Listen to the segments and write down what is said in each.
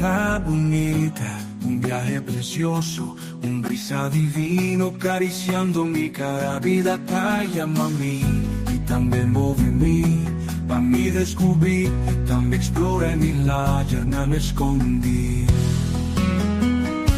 Ta bunita, un viahe precioso, un brisa divino cariciando mi cara. Bida ta yama mi y tambe move mi, pa mi descubri y tambe explora e milagernan escondi.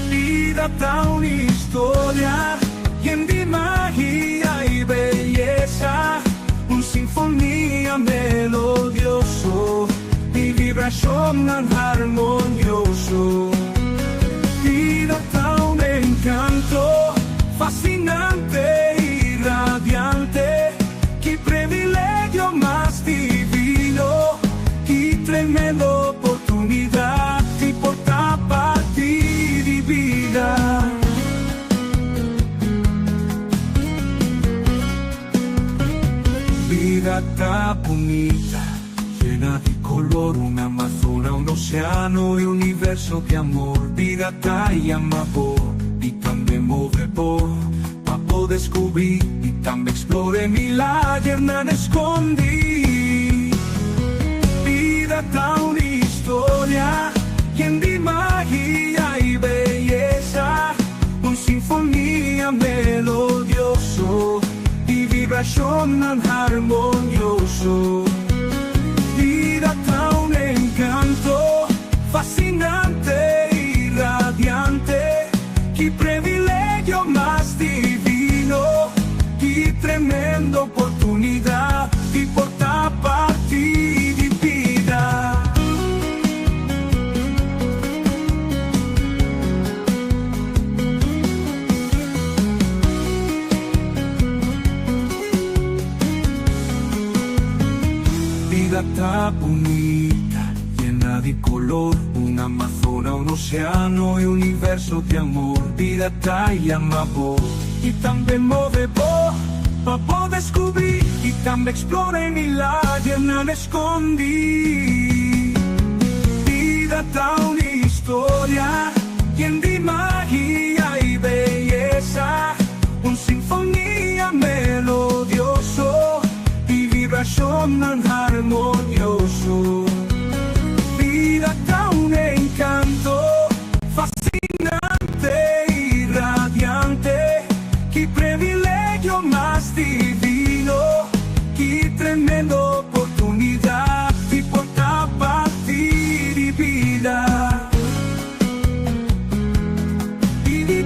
Bida ta un historia yen di magia y beyesa, un sinfonia melodioso y vibracionnan harmonioso. Bida ta un encanto fascinante y radiante, ki privilegio mas divino, ki tremendo oportunidad di por ta parti di bida. Bida ta bunita, yena di color, un amazona, un oceano y universo di amor. Bida ta yama bo y tambe move bo, pa bo descubri y tambe explora e milagernan escondi. Bida ta un historia yen di magia y beyesa, un sinfonia melodioso y vibracionnan harmonioso. Bida ta un encanto fascinante y radiante, ki privilegio mas divino, ki tremendo oportunidad di por ta parti di bida. Bida ta bunita, yena di color, un amazona, un oceano y universo di amor. Bida ta yama bo y tambe move bo, pa bo descubri y tambe explora e milagernan escondi. Bida ta un historia yen di magia y beyesa, un sinfonia melodioso y vibracionnan harmonioso. Bida ta un encanto fascinante y radiante, ki privilegio mas divino, ki tremendo oportunidad di por ta parti di bida. Di bida.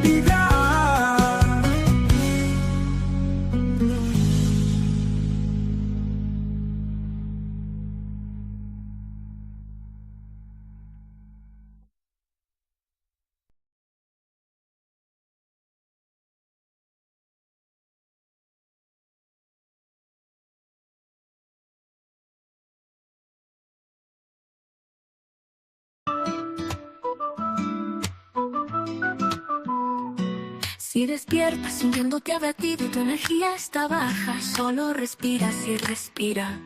Si despiertas sintiéndote abatido y tu energía está baja, solo respira, sí, respira.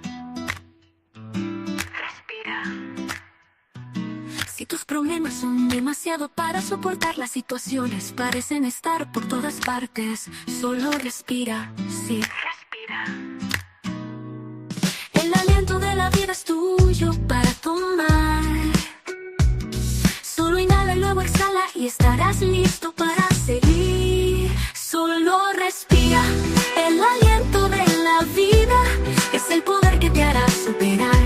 Respira. Si tus problemas son demasiado para soportar, las situaciones parecen estar por todas partes, solo respira, sí, respira. El aliento de la vida es tuyo para tomar. Solo inhala y luego exhala y estarás listo para seguir. Solo respira. El aliento de la vida es el poder que te hará superar.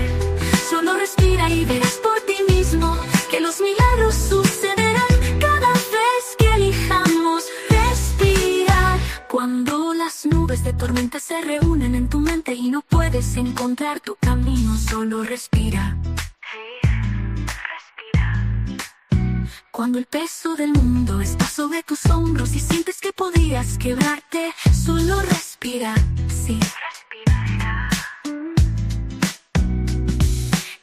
Solo respira y verás por ti mismo que los milagros sucederán cada vez que elijamos respirar. Cuando las nubes de tormenta se reúnen en tu mente y no puedes encontrar tu camino, solo respira. Cuando el peso del mundo está sobre tus hombros y sientes que podrías quebrarte, solo respira, sí. Respira.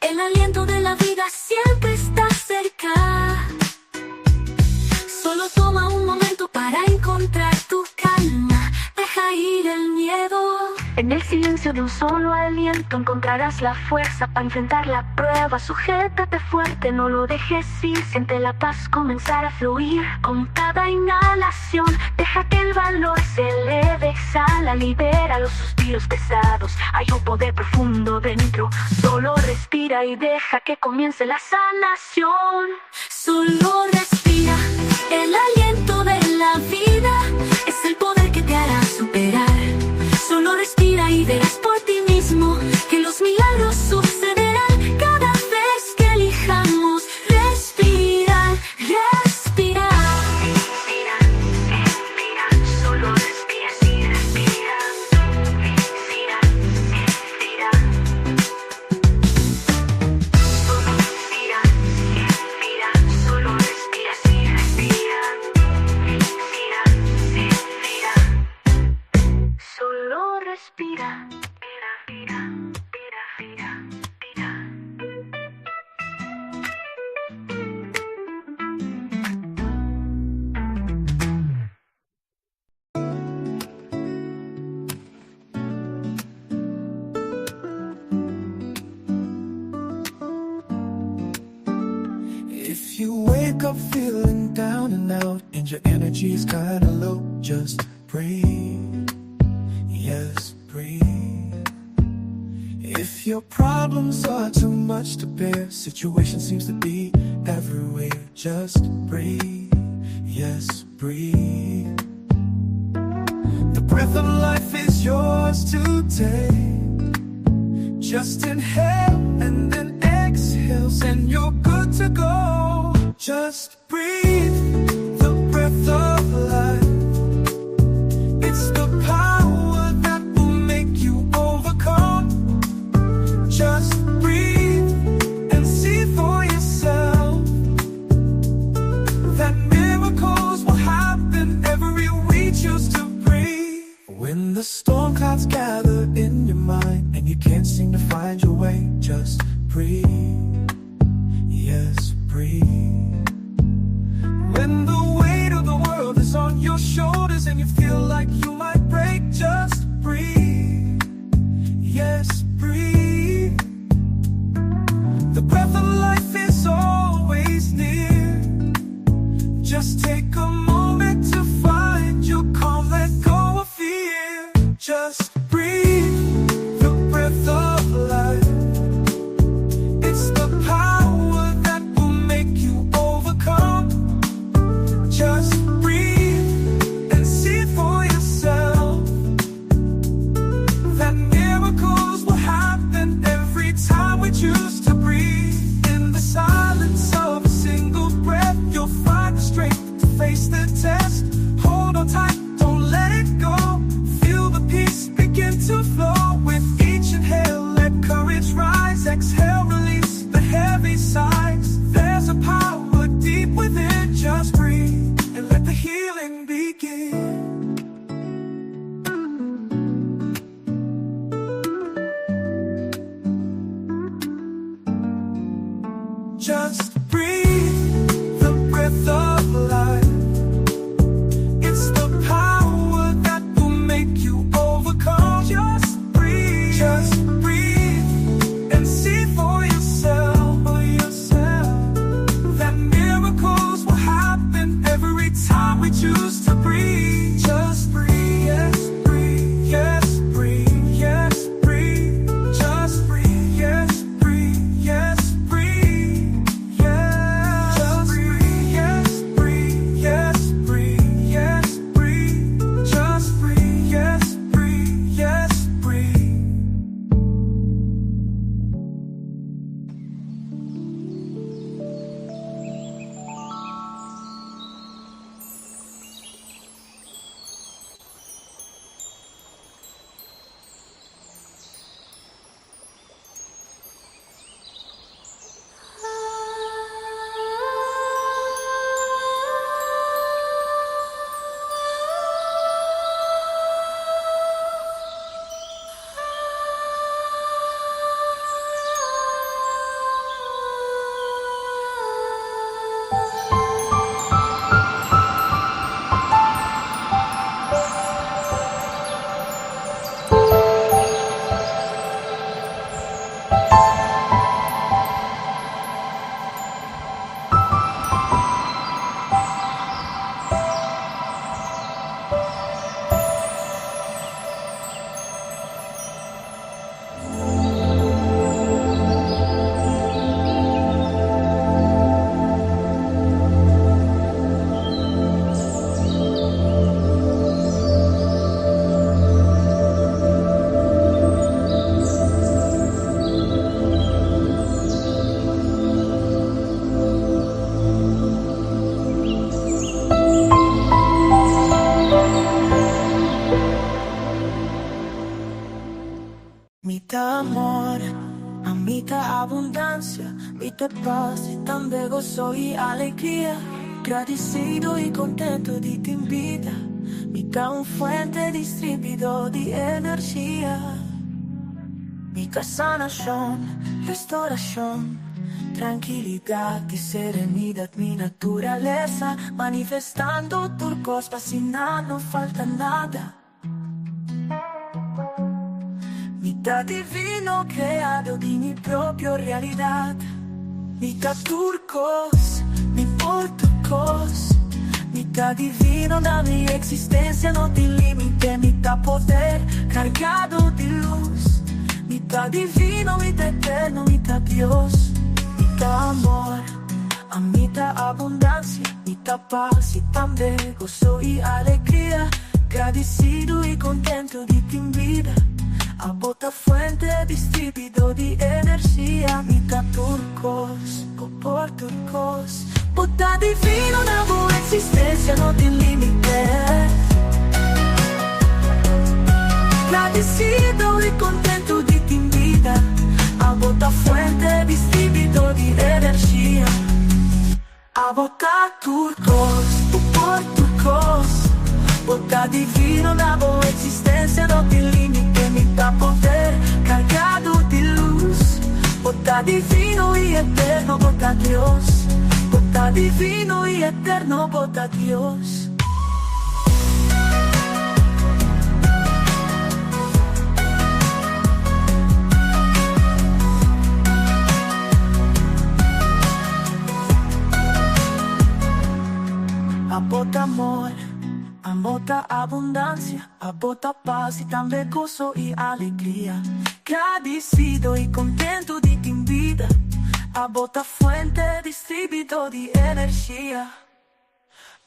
El aliento de la vida siempre está cerca. Solo toma un momento para encontrar tu calma. Deja ir el miedo. En el silencio de un solo aliento encontrarás la fuerza para enfrentar la prueba. Sujétate fuerte, no lo dejes ir. Siente la paz comenzar a fluir. Con cada inhalación, deja que el valor se eleve. Exhala, libera los suspiros pesados. Hay un poder profundo dentro. Solo respira y deja que comience la sanación. Solo respira, el aliento de la vida es el poder que te hará superar. Solo respira y verás por ti mismo que los milagros sucederán cada vez que elijamos respirar, respirar. Respira, respira, solo respira, sí, respira. Respira, respira. Solo respira, respira, solo respira, sí, respira. Respira, respira. Solo respira. Respira, respira, respira. If you wake up feeling down and out and your energy is kinda low, just breathe. Yes, breathe. If your problems are too much to bear, situation seems to be everywhere, just breathe. Yes, breathe. The breath of life is yours to take. Just inhale and then exhale, and you're good to go. Just breathe the breath of life. It's the power that will make you overcome. Just breathe and see for yourself that miracles will happen every we choose to breathe. When the storm clouds gather in your mind and you can't seem to find your way, just breathe. Yes, breathe. When the weight of the world is on your shoulders and you feel like you might break, just breathe. Yes, breathe. The breath of life is always near. Just take a moment to find your calm, let go of fear. Just breathe the breath of life. It's the power that will make you overcome. Just breathe and see for yourself that miracles will happen every time we choose to breathe. In the silence of a single breath, you'll find the strength to face the test. Hold on tight, don't let it go. Feel the peace begin to flow with each inhale. Let courage rise, exhale, release the heavy sighs. There's a power deep within, just breathe and let the healing begin. Just breathe the breath of life. It's the power that will make you overcome. Just breathe, just breathe and see for yourself, for yourself that miracles will happen every time we choose to breathe. Just breathe, yes, breathe, yes, breathe, yes, breathe. Just breathe, yes, breathe, yes, breathe, yes. Just breathe, yes, breathe, yes, breathe, yes, breathe. Just breathe, yes, breathe, yes, breathe. ta amor, ami ta abundancia, mi ta paz y tambe goso y alegria. Gradicido y contento di tin bida, mi ta un fuente distribuidor di energia. Mi ta sanacion, restauracion, trankilidad y serenidad, mi naturalesa, manifestando tur cos pa asina no falta nada. Mi ta divino creado di mi propio realidad. Mi ta tur cos, mi por tur cos. Mi ta divino na mi existencia no tin limite. Mi ta poder cargado di luz. Mi ta divino, mi ta eterno, mi ta Dios. Mi ta amor, ami ta abundancia. Mi ta paz y tambe goso y alegria. Gradicido y contento di tin bida. Abo ta fuente distribuidor di energia. Mi ta tur cos, bo por tur cos. Bo ta divino na bo existencia no tin limite. Gradicido y contento di tin bida. Abo ta fuente distribuidor di energia. Abo ta tur cos, bo por tur cos. Bo ta divino na bo existencia no tin limite. Mi ta poder cargado di luz. Bo ta divino y eterno, bo ta Dios. Bo ta divino y eterno, bo ta Dios. Abo ta amor, abo ta abundancia, abo ta paz y tambe goso y alegria. Gradicido y contento di tin bida, abo ta fuente distribuidor di energia.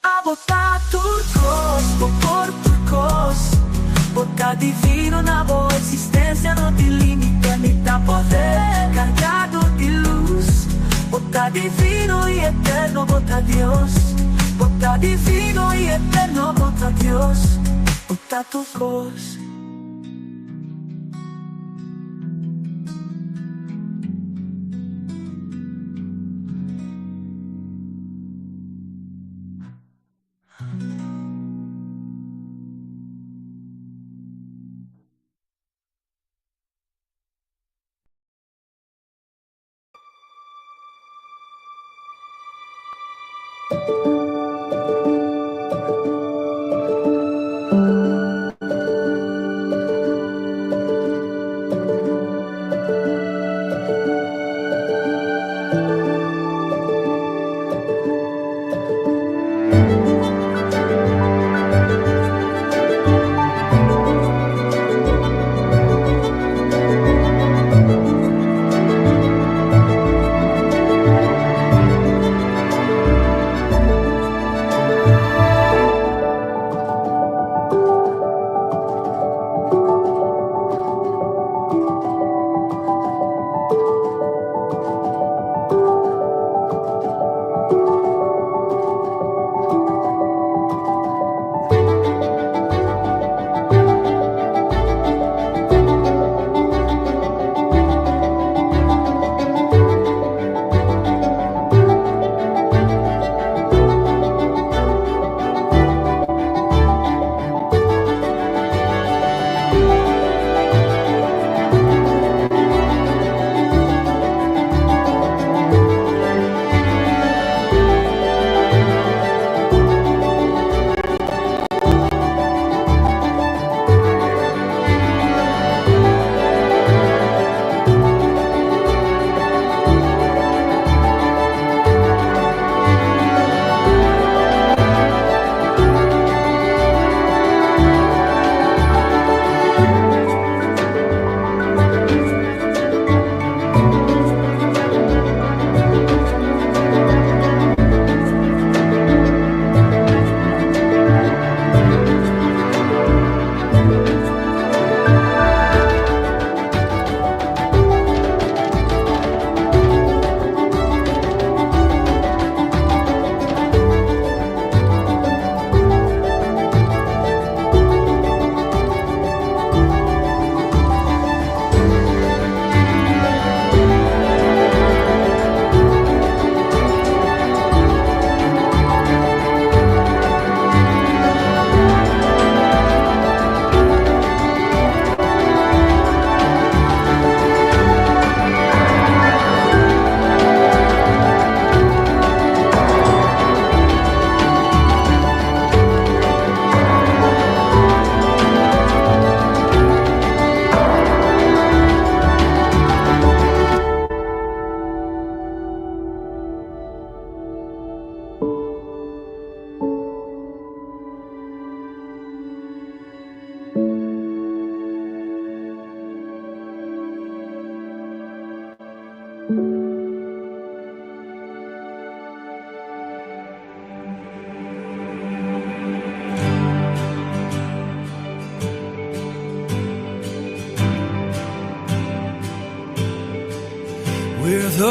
Abo ta tur cos, bo por tur cos. Bo ta divino na bo existencia no tin limite. Mi ta poder cargado di luz. Bo ta divino y eterno, bo ta Dios. Bo ta divino y eterno, bo ta Dios. Bo ta tur cos.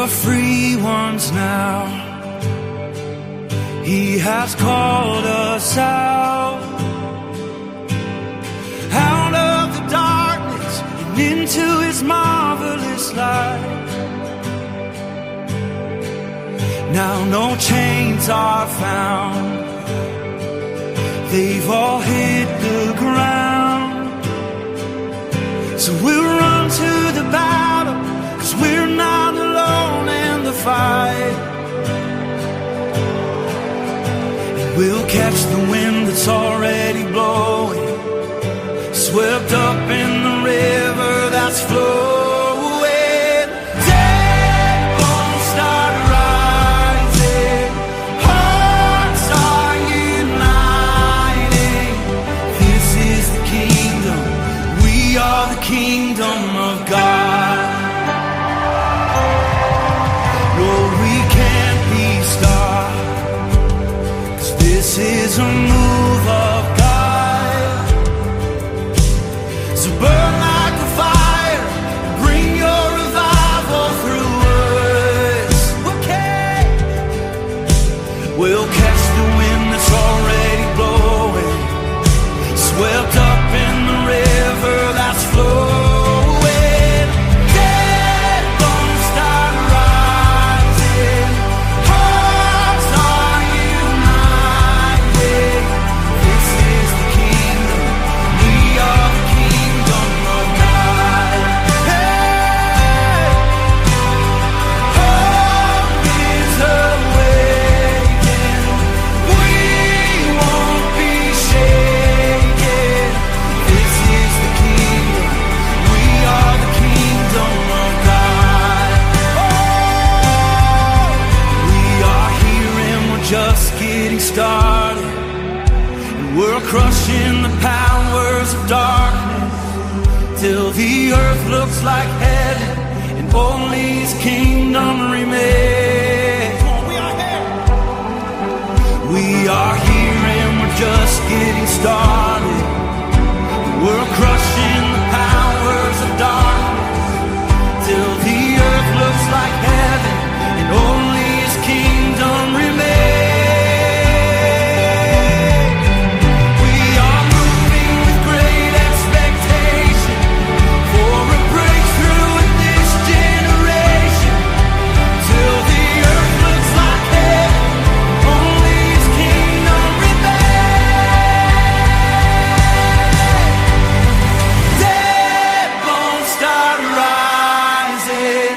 the free ones now. He has called us out. Out of the darkness and into his marvelous light. Now no chains are found. They've all hit the ground. So we'll run to the battle, cause we're not alone in the fight. And we'll catch the wind that's already blowing, swept up in the river that's flowing. Dead bones start rising, hearts are uniting. This is the kingdom, we are the kingdom of God. No, we can't be stopped. 'Cause this is a move of God. So burn like a fire, bring your revival through us. Okay. We'll catch the wind that's already blowing, swept up in the river that's flowing. Dead bones start rising, hearts are united. This is the kingdom, we are the kingdom of God. Hey! Hope is awakened. We won't be shaken. This is the kingdom. We are the kingdom of God. Oh, we are here and we're just getting started. And we're crushing the powers of darkness till the earth looks like heaven and only His kingdom remains. Come on, we are here. We are here and we're just getting started. We're crushing the powers of darkness till the earth looks like heaven and only His kingdom remains. We are moving with great expectation for a breakthrough in this generation. Till the earth looks like heaven, only His kingdom remains. Dead bones start rising,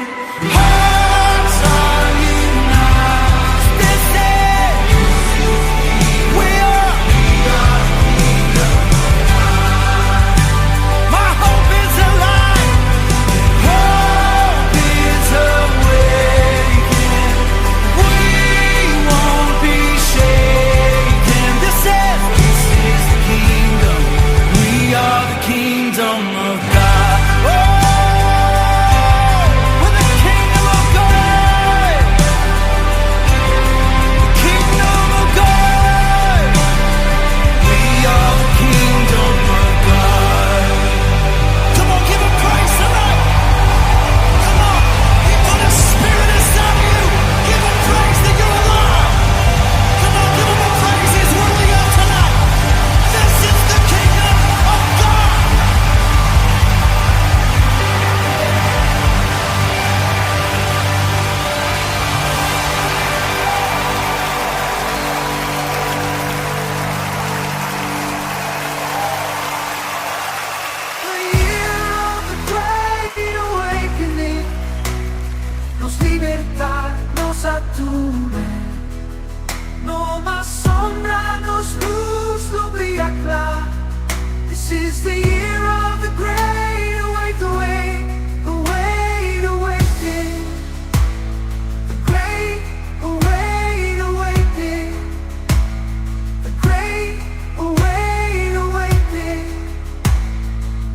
hearts are united. This is we are. My hope is alive. Hope is awakened. We won't be shaken. This is the kingdom. We are the kingdom of God. Oh, we're the kingdom of God. The kingdom of God. We are the kingdom of God. Come on, give him praise tonight. Come on. He put his spirit inside of you. Give him praise that you're alive. Come on, give him a praise he's worthy of tonight. This is the kingdom of God. The year of the great awakening. Nos libertad nos aturde. No mas sombra, nos luz lo bria cla. This is the year of the great awake, awake, awake, awakening. The great awake, awakening. The great awake, awakening.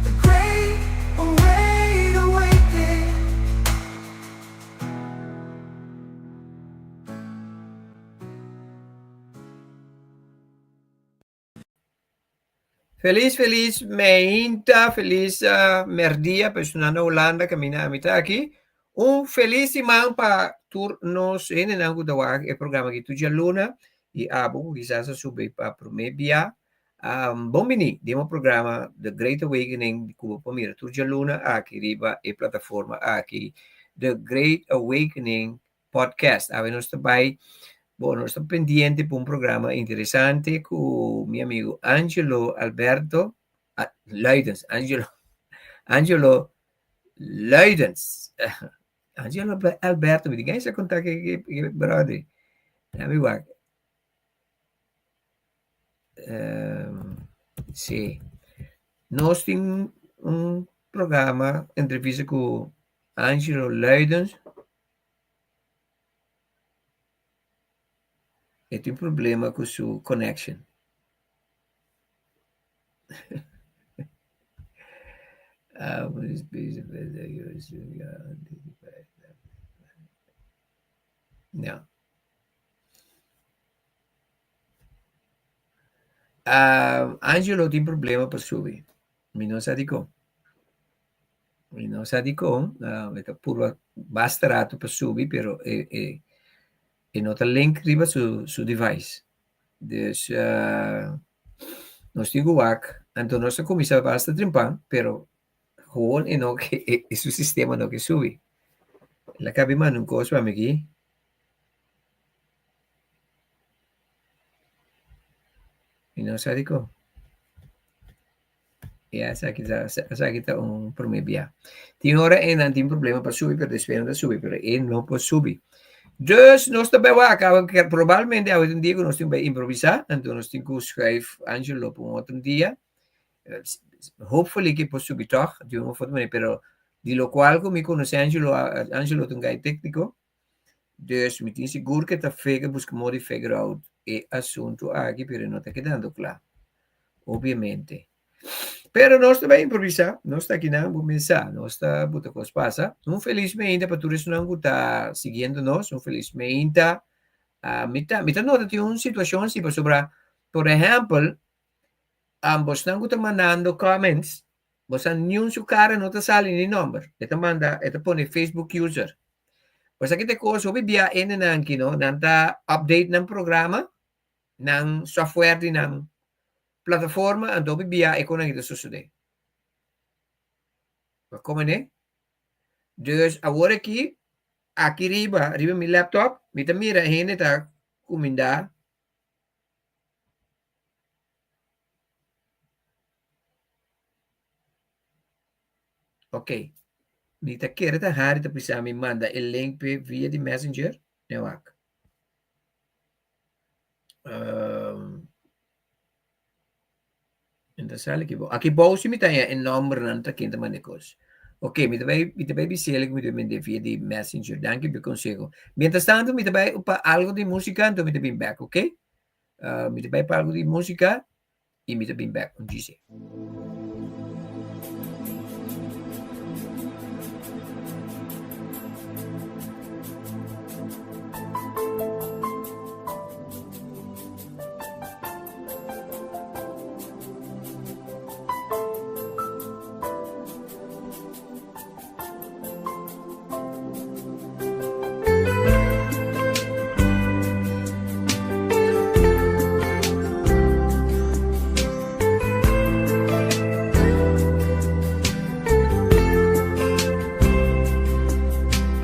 The great awake, awakening. Felis, felis mainta, felis merdia, pa esnan na Hulanda, kaminda ami ta aki. Un felis siman pa tur nos hendenan ku ta wak e programa aki tur djaluna i abo ku kisas a subi pa promé bia. Bon bini den bo programa The Great Awakening ku bo por mira tur djaluna aki riba e plataforma aki The Great Awakening Podcast. Awe nos ta bai, bo nos ta pendiente pa un programa interesante ku mi amigo Angelo Alberto Luidens, Angelo Angelo Luidens. Angelo Alberto, mi di sa konta ke ke brother. Dame wak. Sí. Nos tin un programa, entrevista ku Angelo Luidens. E tin problema ku su connection. No. Angelo tin problema pa subi. Mi no sa dikon. Mi no sa dikon. E ta purba basta rato pa subi, pero e, e, e no ta link riba su, su device. Dus nos tin ku wak, anto nos a kuminsá basta trempan, pero gewoon e no ke, e su sistema no ke subi. El a kabi manda un kos pa mi aki. Mi no sa dikon. Ya, esaki ta, esaki ta un promé bia. Tin ora e nan tin problema pa subi, pero despues nan ta subi, pero e no por subi. Dus nos ta bai wak, awe probalmente awe ta un dia ku nos tin bai improvisá, anto nos tin ku schuif Angelo pa un otro dia. Hopefully ke por subi tòg di un of otro manera, pero di lokual ku mi konosé Angelo, Angelo ta un gai tékniko, dus mi tin sigur ke ta figure, buska modo di figure out e asuntu aki, pero e no ta kedando kla. Obviamente. Pero nos ta bai improvisá, nos ta akinan bo mesa, nos ta buta kos pasa. Un felis meinta pa tur esnan ku ta siguiendo nos, un felis meinta. Uh, mi ta, mi ta nota tin un situashon si pasobra, por ehèmpel, um, bosnan ku ta mandando comments, bosan niun su kara no ta sali ni nòmber. E ta manda, e ta pone Facebook user. Pues aki ta e kos, hopi bia hendenan aki no, nan ta update nan programa, nan software di nan plataforma anto hopi bia e konan ta sosode. Bo komo ne? Dus awor aki, aki riba, riba mi laptop, mi ta mira hende ta kuminda Ok. Mi ta kere ta Harry ta bisa mi manda e link pe via di Messenger. Ne wak. Um, Interesante aki bo. Aki bou si mi ta e nombernan ta ken ta manda e kos. Ok, mi ta bai, mi ta bai bisele ku mi ta mende via di Messenger. Danki pa e konseho. Mientras tanto mi ta bai pa algo di músika, anto mi ta bin bek, ok? Uh, mi ta bai pa algo di músika i mi ta bin bek un djise.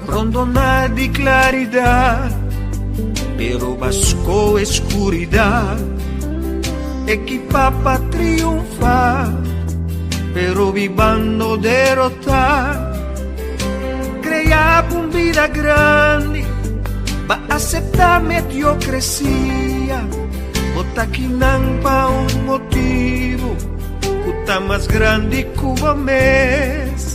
Rondona di claridad, pero basco escuridad. Equipa pa triunfa, pero bibando derota. Crea un vida grande, pa acepta mediocrecia. Bota kinan pa un motivo, ku ta mas grande ku bo mes.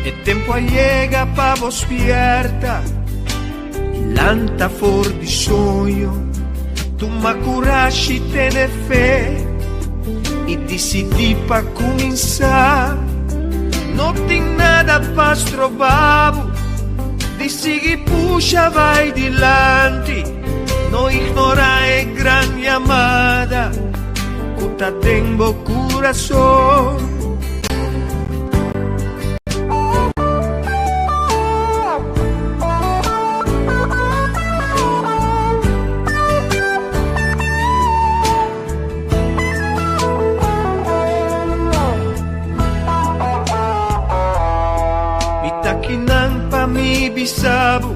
E tempo a yega pa bo spierta, lanta for di soño, tuma kurashi, tene fe i disidí pa kuminsá. No tin nada pa stroba bo. Di sigui pusha bai dilanti, no ignorá e gran yamada ku ta den bo kurason. Mi ta kinan pa mi bisa bo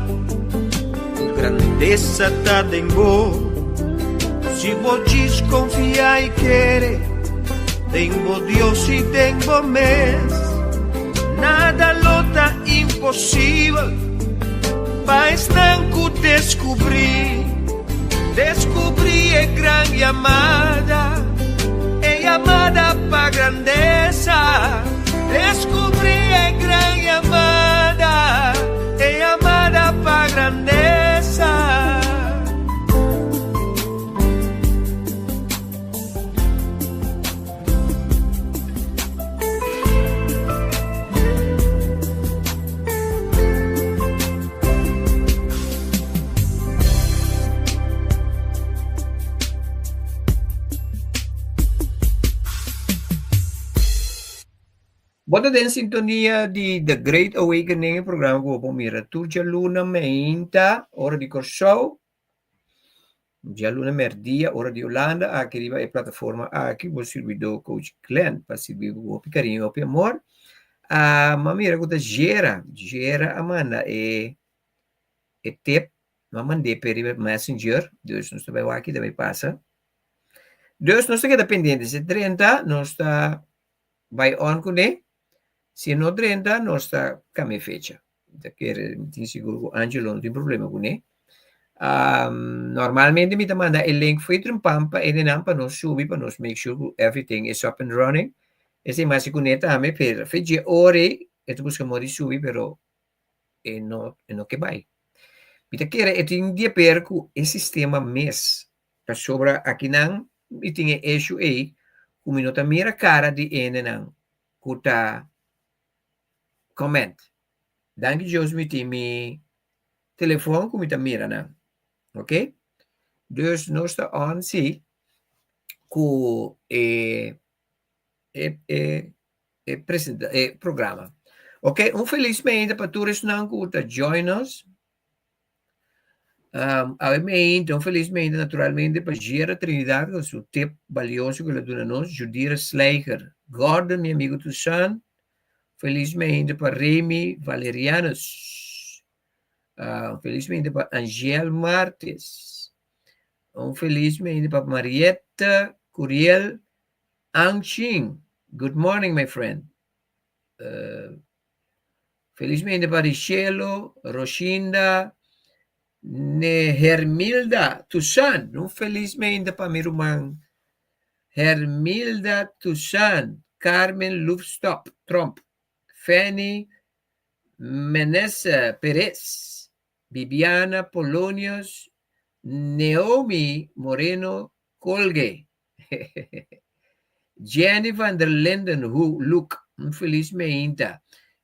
ku grandesa ta den bo. Si bo djis konfia i kere den bo Dios i den bo mes, nada lo ta imposibel pa esnan ku deskubrí. Descubrí e gran yamada, e yamada pa grandesa. Descubrí e gran yamada, e yamada pa grandesa. Bo ta den sintonia di The Great Awakening, e programa ku bo por mira tur djaluna meinta, ora di Kòrsou. Djaluna merdia ora di Hulanda aki riba e plataforma aki bo sirbidó Coach Glenn pa sirbi bo ku hopi kariño i hopi amor. A m'a mira ku ta Jera, Jera a manda e e tip, m'a mand'é p'e riba Messenger, dus nos ta bai wak ki ta bai pasa. Dus nos ta keda pendiente, si drenta nos ta bai on kuné, si no drenta nos ta kambia fecha. Mi ta kere, mi tin sigur ku Angelo no tin problema kuné. Um, normalmente mi ta manda e link fo'i trumpan pa enenan pa nos subi, pa nos make sure ku everything is up and running. Esei mas kuné tambe, pero fe dje ora ei e ta buska modo di subi, pero e no, e no ke bai. Mi ta kere e tin di haber ku e sistema mes, pasobra akinan mi tin e issue ei ku mi no ta mira kara di enenan ku ta comment. Danki Dios mi tin mi telefon ku mi ta mira nan. Ok? Dus nos ta on si ku e e e e presenta e programa. Ok, un felis meinta pa tur esnan ku ta join nos. Um, awe meinta, un felis meinta naturalmente pa Gera Trinidad ku su tip balioso ku el a duna nos, Judira Slijger, Gordon, mi amigo Toussaint, felis meinta pa Remy Valerianus, uh, felis meinta pa Angel Martes, un felis meinta pa Marietta Curiel Angching, good morning my friend. Uh, Felizmente pa Richelo, Roshinda, Hermilda Toussaint. Un felizmente pa mi ruman Hermilda Toussaint, Carmen Loefstop Tromp, Fanny Menesse Perez, Bibiana Polonius, Neomi Moreno Colge. Jenny van der Linden, Hu, Luke, un felis meinta.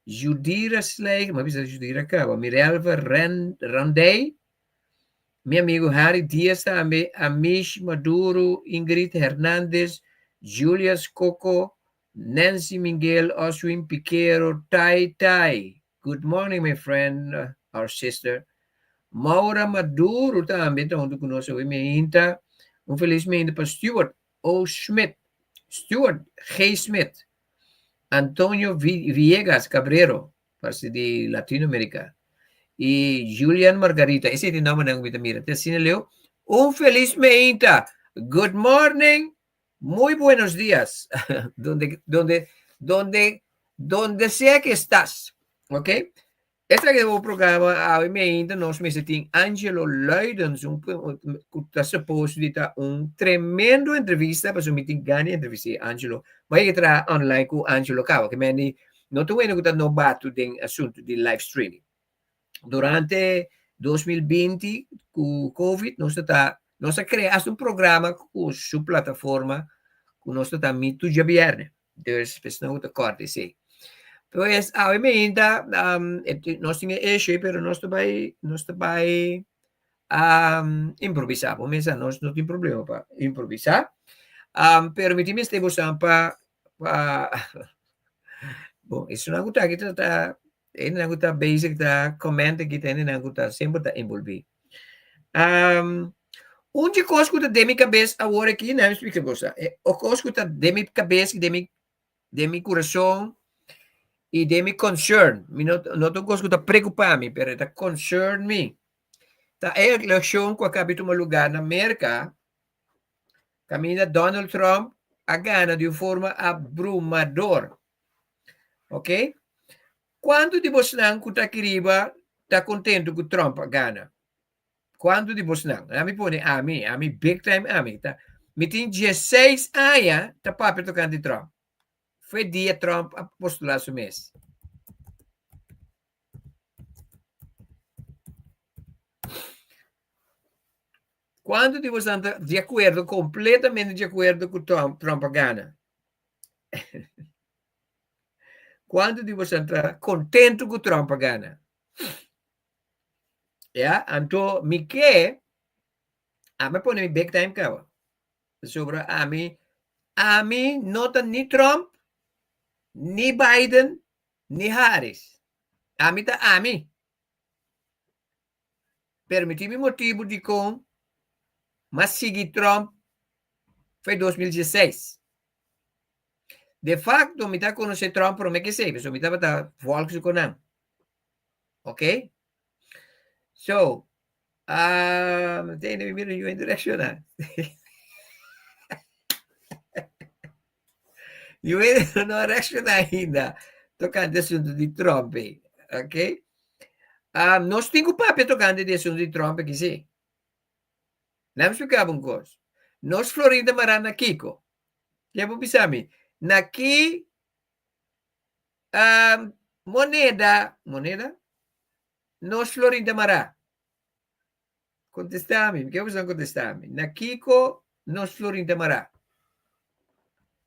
Judira Slijger, m'a bisa Judira kaba. Mirelva Ren, Randey, mi amigo Harry Diaz tambe, Amish Maduro, Ingrid Hernandez, Julius Coco, Nancy Miguel, Oswin Piquero, Tai Tai. Good morning, my friend, our sister. Maura Maduro tambe ta huntu ku nos awe meinta. Un felis meinta pa Stuart O. Smith, Stuart G. Smith, Antonio Villegas Cabrero, parse di Latinoamerica, i Julian Margarita. Esei ta e nòmbernan ku mi ta mira. Te asina leu. Un felis meinta. Good morning. Muy buenos días, donde, donde, donde, donde sea que estás, ok? Esta que o programa awe meinta nos mester tin Angelo Luidens, un ku ta supposed di ta un tremendo entrevista, pasobra mi tin gana di entrevist'é Angelo. Bo a traha online ku Angelo kaba, ke mende no ta wende ku ta nobato den asuntu di live streaming. Durante 2020 ku Covid nos ta ta nos a krea hasta un programa ku su plataforma ku nos ta ta mi tur djabièrnè. Dus esnan ku ta kòrda esei. Pues awe meinta um, nos tin e issue, pero nos ta bai, nos ta bai um, improvisá. Bo mesa nos no tin problema pa improvisá. Um, pero mi tin mester bosan pa pa bon, esunnan ku ta aki ta ta hendenan ku ta bezig ta comment aki ta hendenan ku ta semper ta envolví. Um, un di kos ku ta den mi kabes awor aki, na mi splika bosa. E kos ku ta den mi kabes i den mi den mi kurason i den mi concern, mi no no ta un kos ku ta preokupá mi, pero e ta concern mi. Ta e elekshon ku a kabi tuma lugá na Merka, kaminda Donald Trump a gana di un forma abrumador. Ok? Kuantu di bosnan ku ta aki riba ta kontentu ku Trump a gana? Kuantu di bosnan? Ami pone ami, ami big time ami. Ta, mi tin dieseis aña ta papia tokante Trump. Fue dia Trump a postulá su mes. Kuantu di bosnan ta di akuerdo, kompletamente di akuerdo ku Trump, Trump a gana? Kuantu di bosnan ta kontentu ku Trump a gana? Ya, anto mi ke, ami a pone mi big time kaba. Pasobra ami, ami no ta ni Trump, ni Biden, ni Harris. Ami ta ami. Pero mi tin mi motibu dikon m'a sigui Trump for 2016. De facto mi ta konosé Trump promé ke esei, pasobra mi tabata volg su konan. Ok? So, um, tene mi mira yu en reacciona. Yu no reacciona ainda tocante asunto di Trump. Eh. Ok? Um, nos tin ku papia tocante di asunto di Trump aquí sí. Laat me explicar un kos. Nos Florida mará na Kiko. Ke bo bisa mi? Na ki um, moneda, moneda? Nos florin ta mará. Contestá mi, ke bo contestá mi? Na kiko nos florin ta mará?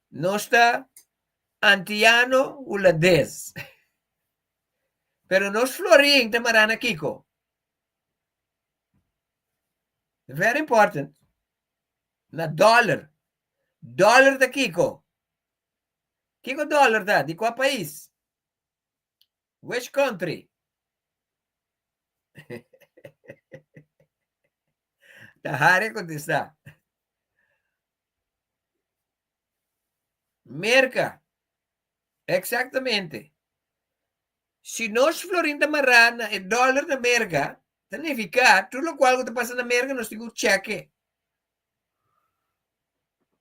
Nos ta antiano hulandes. Pero nos florin ta mará na kiko? Very important. Na dollar. Dollar ta kiko? Kiko dollar ta? Di kua pais? Which country? Ta Harry kontestá. Merka. Exactamente. Si nos florin ta mará na e dollar na Merka, ta nifiká tur lokual ku ta pasa na Merka nos tin ku chèk'e.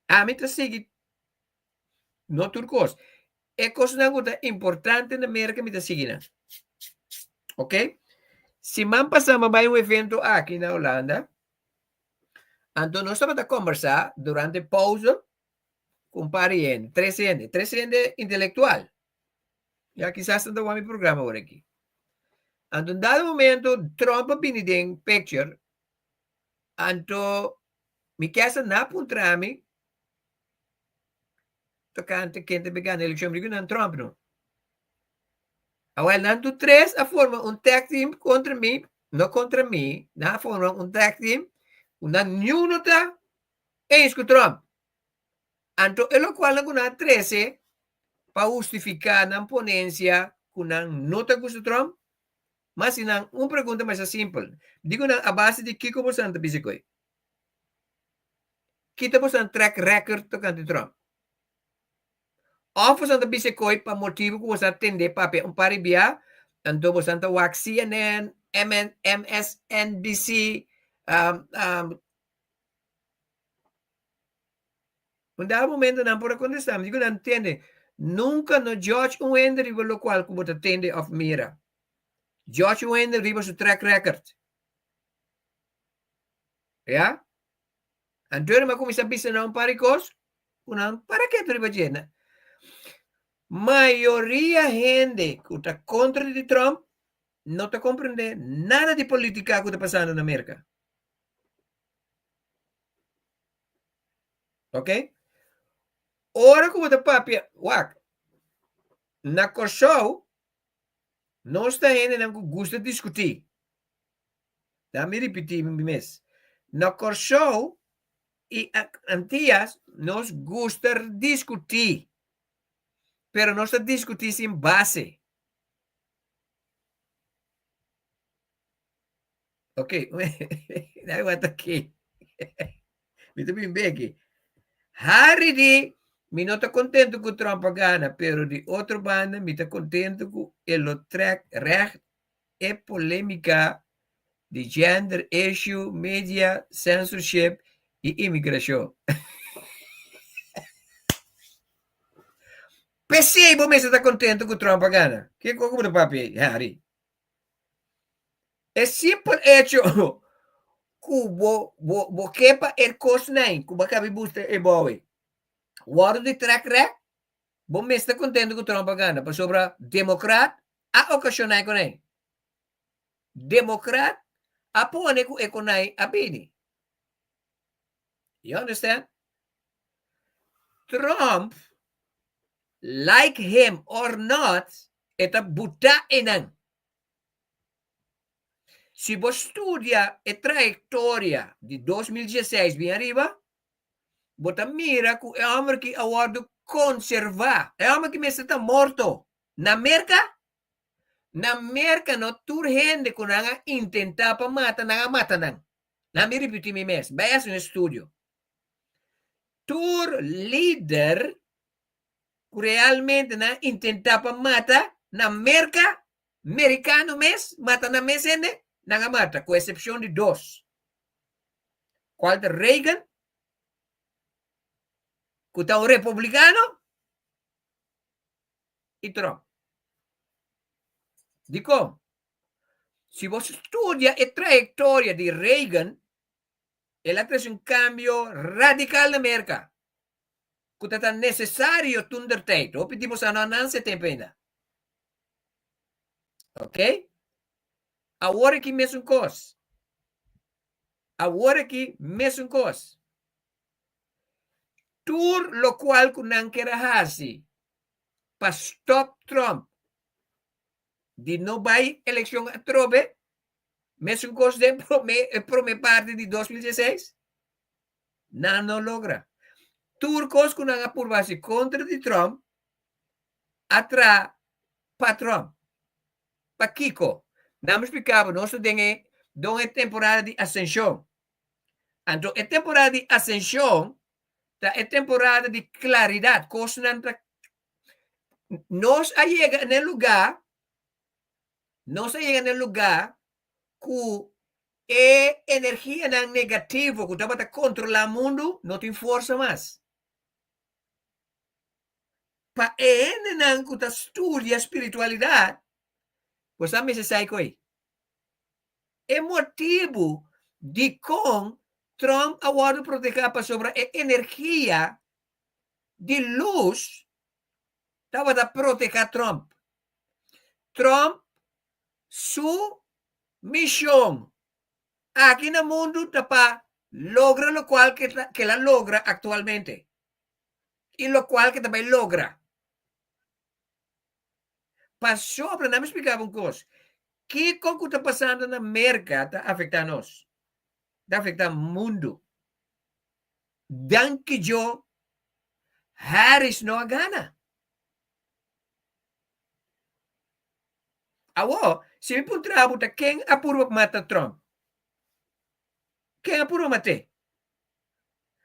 Ami ta sigui No tur kos. E kosnan ku ta importante na Merka mi ta sigui nan. Ok? Siman pasá mi a bai un evento aki na Holanda. Anto nos tabata kombersá durante pauze ku un par di hende, tres hende, tres hende intelektual. Ya kisas nan ta wak mi programa ora aki. Anto un dado momento Trump a bini den picture, anto mi kesa nan a puntra mi tocante ken ta gana eleccion, mi dico nan Trump no. Awel nan tur tres a forma un tag team contra mi, no contra mi, nan a forma un tag team, cu nan niuno ta eens cu Trump. Anto e locual nan cu nan a trece pa hustifica nan ponencia cu nan no ta gusta Trump, mas si nan un pregunta masha simpel, dico nan a base di kico boso ta bisa coe? Kita boso track record tocante Trump? Of boso ta bisa koe pa motibu ku boso a tende papia un par di bia, anto boso ta wak CNN, MN, MSNBC, um, um, Un dado momento nan por a contesta, mi digo nan tende, nunca no judge un hende riba locual cu bo ta tende of mira. Judge un hende riba su track record. Ya? Anto mi a kuminsá bisa nan un par di kos ku nan para ketu riba dje. Mayoria hende ku ta kontra di Trump no ta komprendé nada di politika ku ta pasando na Merka. Ok? Ora ku bo ta papia, wak. Na Kòrsou nos ta hendenan ku gusta diskutí. Laat mi ripití mi mes. Na Kòrsou i Antias nos gusta diskutí, pero nos ta diskutí sin base. Ok, dai wanta aki. Mi ta bin beki. Harry di, mi no ta kontentu ku Trump a gana, pero di otro banda mi ta kontentu ku e lo trek recht e polémika di gender issue, media, censorship i imigrashon. P'esei bo mester ta kontentu ku Trump a gana. Kiko ku bo ta papia ei, Harry? E simpel hecho ku bo bo bo ke pa e kosnan ku bo a kabi buska e bou ei wòrdu di trèk rèk, bo mester kontentu ku Trump a gana pasobra demokrat a okashoná e konai. Demokrat a pone ku e konai a bini. You understand? Trump, like him or not, e ta buta einan. Si bo studia e trayektoria di 2016 bin ariba, bo ta mira ku e hòmber ki a wòrdu konservá. E hòmber ki mester ta morto. Na Merka? Na Merka no tur hende ku nan a intentá pa mata, nan a mata nan. Laat mi ripití mi mes, bai hasi un estudio. Tur lider ku realmente nan a intentá pa mata na Merka, merikano mes mata nan mes hende, nan a mata, ku esepshon di dos. Kual ta Reagan, ku ta un republikano, i Trump. Dikon? Si bo studia e trayektoria di Reagan, el a trese un kambio radikal na Merka, ku ta ta nesesario tun der tijd. Hopi di bo sa no a nanse tempu ainda. Ok? Awor aki mesun kos. Awor aki mesun kos. Tur lokual ku nan ker a hasi pa stòp Trump di no bai elekshon atrobe, mesun kos den prome e prome parti di 2016, nan no logra. Tur kos ku nan a purba hasi kontra di Trump a tra pa Trump. Pakiko? Nan mi splika bo, nos ta den e don e temporada di asenshon. Anto e temporada di asenshon ta e temporada di klaridat, kosnan ta Nos a yega na e lugá, nos a yega na e lugá ku e energianan negativo ku tabata kontrolá mundu no tin forsa mas. Pa e hendenan ku ta studia spiritualidat, bo sa mester sa e koe. E motibu dikon Trump a wòrdu protegá pasobra e energia di lus tabata proteha Trump. Trump su mision aki na mundu ta pa logra locual ke el a logra actualmente y locual ke ta bay logra. Pasobra, nan mi splica bo un cos, kico cu ta pasando na Merca ta afecta nos, ta afecta mundu. Danki Djo Harris no a gana. Awo, si mi puntra bo ta ken a purba mata Trump? Ken a purba mat'é?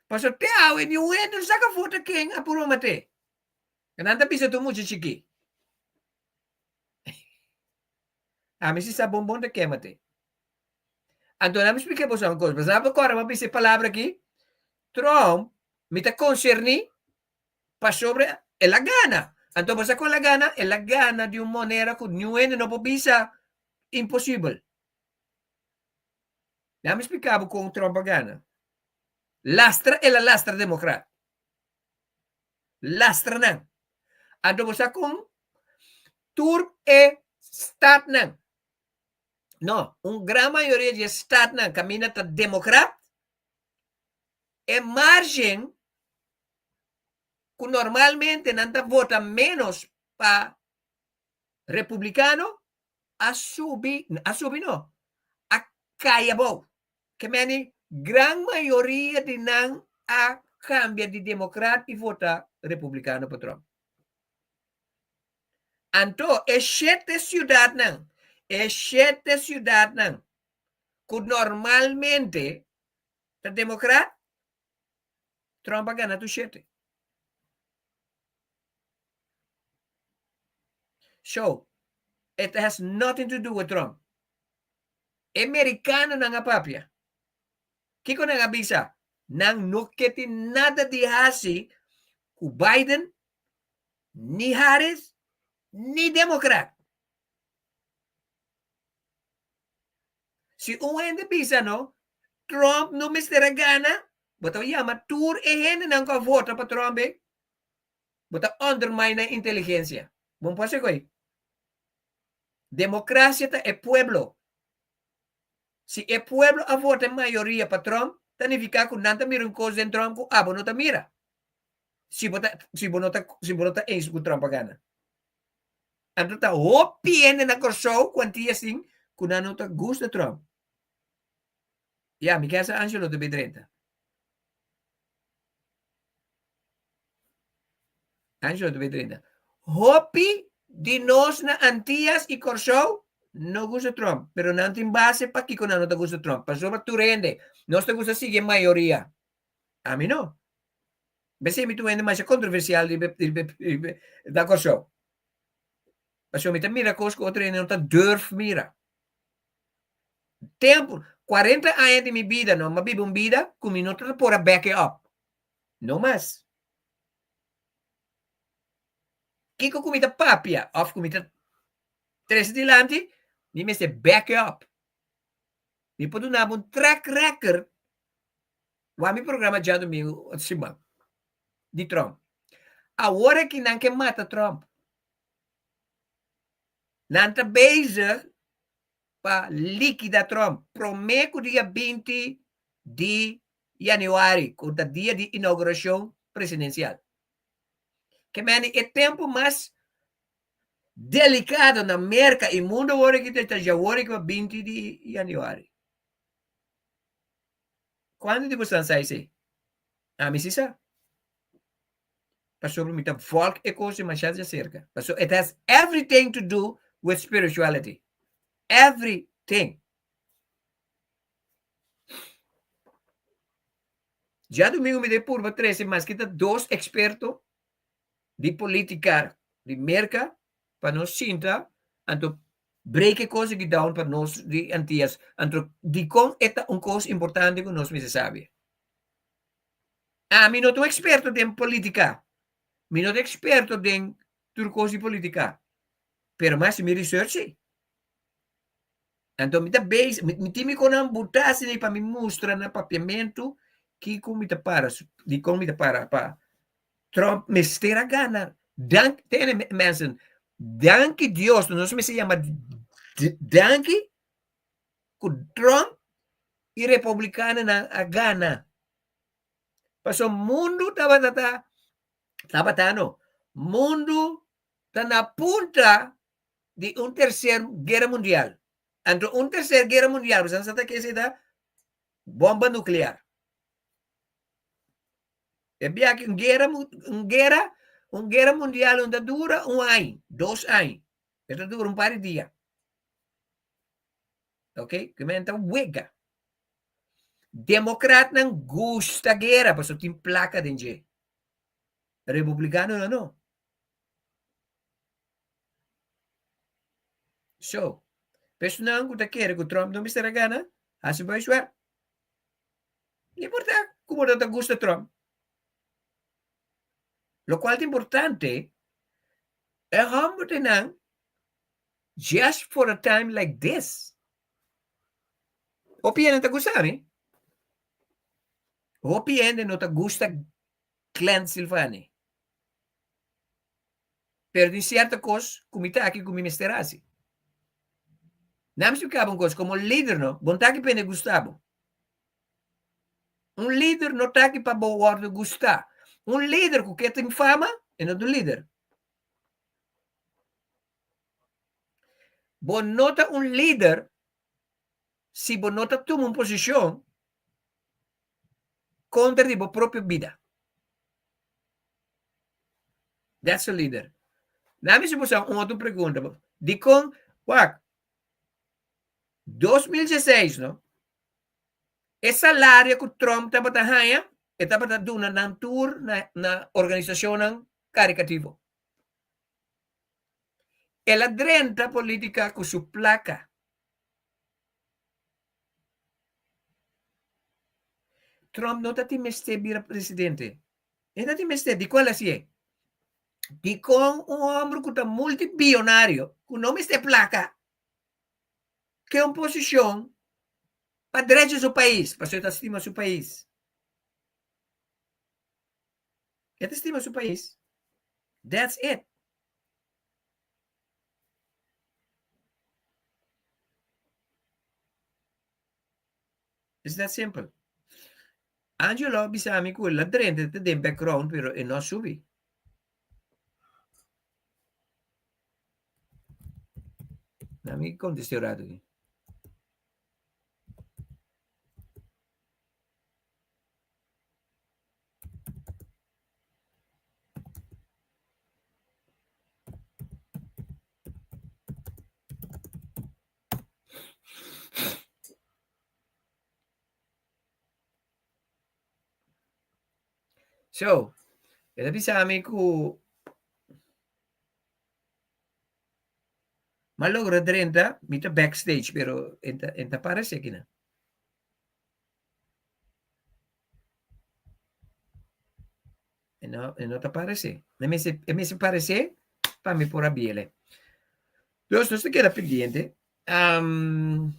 Pasobra te awe niun hende no saka for ta ken a purba mat'é. Nan ta bisa tur mucha chikí. Ami si sa bon bon ta ken mat'é. Anto nan mi splika boso un kos. Boso a kòrda mi a bisa e palabra aki? Trump mi ta konserní pasobra el a gana. Anto boso sa kon el a gana? El a gana di un manera ku niun hende no por bisa imposibel. Nan mi splika bo kon Trump a gana. Lastra el a lastra demokrat. Lastra nan. Anto bo sa kon tur e statnan No, un gran mayoria di e statnan kaminda ta demokrat, e margen ku normalmente nan ta vota ménos pa. Republikano a subi, a subi no, a kai abou. Ke meni gran mayoria di nan a kambia di demokrat i vota republikano pa Trump. Anto e shete siudatnan, e shete siudatnan ku normalmente ta demokrat, Trump a gana tur shete. So, it has nothing to do with Trump. E merikanonan a papia. Kiko nan a bisa? Nan no ke tin nada di hasi ku Biden, ni Harris, ni Demokrat. Si un hende bisa no, Trump no mester a gana, bo ta yama tur e hendenan ku a vota pa Trump ei, bo ta undermine nan inteligensia. Bo no por hasi koe. Demokrasia ta e pueblo. Si e pueblo a vota en mayoria pa Trump, ta nifiká ku nan ta mira un kos den Trump ku abo no ta mira. Si bo ta si bo no ta si bo no ta eens ku Trump a gana. Anto ta hopi hende na Kòrsou ku Antia sin ku nan no ta gusta Trump. Ya, mi kesa Angelo ta bay drenta. Angelo ta bay drenta. Hopi di nos na Antias i Kòrsou no gusta Trump, pero nan tin base pakiko nan no ta gusta Trump. Pasobra tur hende, nos ta gusta sigui e mayoria. Ami no. B'esei mi ta un hende masha kontroversial riba riba riba na Kòrsou. Pasobra mi ta mira kos ku otro hende no ta durf mira. Tempu, kuarenta aña di mi bida no, mi a biba un bida ku mi no ta por a back it up. No mas. Kiko ku mi ta papia òf ku mi ta trese dilanti, mi mester back it up. Mi por duna bo un track record Wak mi programa djadumingu otro siman di Trump. Awor aki nan ke mata Trump. Nan ta bezig pa likida Trump prome ku dia binti di januari ku ta dia di inaugurashon presidensial. Ke meni e tempu mas delikado na Merka i mundu awor aki ta djawor aki pa binti di januari. Cuanto di boso sa esey? Ami si sa. Pasobra mi ta volg e cos demasiado de cerca. Pasobra it has everything to do with spirituality. Everything. Djadomingo mi ta purba trece maske ta dos experto di politica di Merca pa nos sinta anto break e kos aki down pa nos di Antias anto dikon e ta un kos importante ku nos mester sabi. Ami no ta un eksperto den politika, mi no ta eksperto den tur kos di politika, pero mi hasi mi research si. Anto mi ta base, mi tin mi konan buta asina pa mi mustra na papiamentu kiko mi ta para, dikon mi ta para pa Trump mester a gana. Dank, tene mensen, danki Dios, nos mester yama danki ku Trump i republikanonan a gana. Paso mundu tabata ta, tabata no, mundu ta na punta di un tercer guera mundial. Anto un tercer guera mundial, boso sa ta ke ta bomba nuclear. E biaha un guera, un guera, un guera mundial no ta dura un aña, dos aña. E ta dura un par di dia. Ok? Ke men ta wega. Democratnan gusta guera pasobra tin plaka den dje. Republicanonan no. So, personan ku ta kere ku Trump no mester a gana, hasi bo huiswerk. No importa como no ta gusta Trump. Locual ta importante, e homber di nan just for a time like this. Hopi hende ta gusta mi. Hopi hende no ta gusta Glenn Silvani. Pero tin cierto cos cu mi ta aki cu mi mester haci. Nan mi splica bo un cos, como lider no, bo no ta aki pa hende gusta bo. Un lider no ta aki pa bo wordo gusta. Un lider cu ke tin fama, e no ta un lider. Bo no ta un lider si bo no ta tuma un posishon kontra di bo propio bida. That's a leader. Na mi si bo sa un otro pregunta. Dikon, wak, 2016, no? E salario ku Trump tabata haña, e tabata duna nan tur na, na organisashonnan karikativo. El a drenta polítika ku su plaka. Trump no ta tin mester bira presidente. E no tin mester. Dikon el hasié? Dikon un hòmber ku ta multibionario, ku no mester plaka, ke un posishon pa drecha su pais, pasobra e ta stima su pais. E ta stima su pais. That's it. It's that simple. Angelo a bisa mi ku el a drenta te den background, pero e no a subi. Na mi kontest'é un rato aki. So, e ta bisa mi ku m'a logra drenta, mi ta backstage, pero e ta, e ta parece akinan. E no, e no ta parece. E mester, e mester parece pa mi por a biele. Dus nos ta keda pendiente. Um,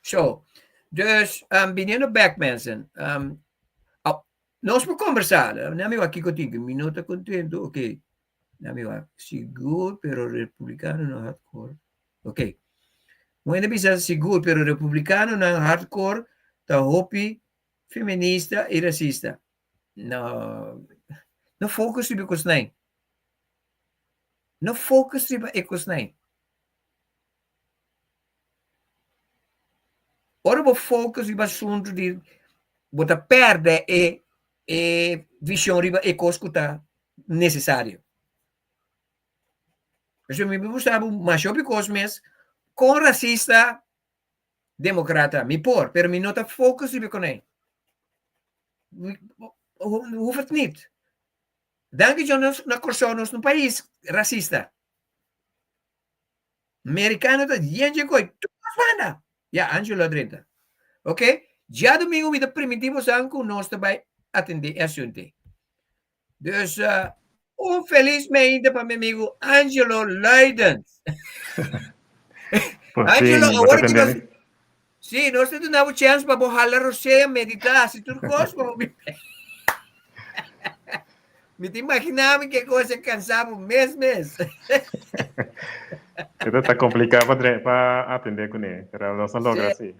so, dus um, biniendo back mensen, um, oh, nos por conversar. Na mi wak kiko tin, mi no ta contento, ok. Na mi wak, sigur, pero republicano no hardcore. Ok. Bueno bisa sigur, pero republicano nan hardcore ta hopi feminista y racista. No, no focus riba e kosnan. No focus riba e kosnan. Ora bo focus riba asuntu di bo ta perde e e vision riba e kos ku ta necesario. Pasobra mi por mustra bo masha hopi kos mes kon racista democrata mi por, pero mi no ta focus riba konei. Hoeft het niet. Danki Dios nos na Kòrsou nos no pais racista. Mericano ta yen dje koi tur nos banda. Ya Angelo a drenta. Ok, djadumingu mi ta primintí bosan ku nos ta bai atendé e asuntu. Dus uh, un feliz meinta pa mi amigo Angelo Luidens. Por Angelo, fin, bo awor ta que nos tendemi? Sí, nos ta duna bo chance pa bo hala rosea, medita, hasi tur kos pa bo Mi ta imagina mi ke kos a kansa bo mes mes. Esta ta kompliká pa dre pa atendé kuné, pero nos a logra Sí. sí.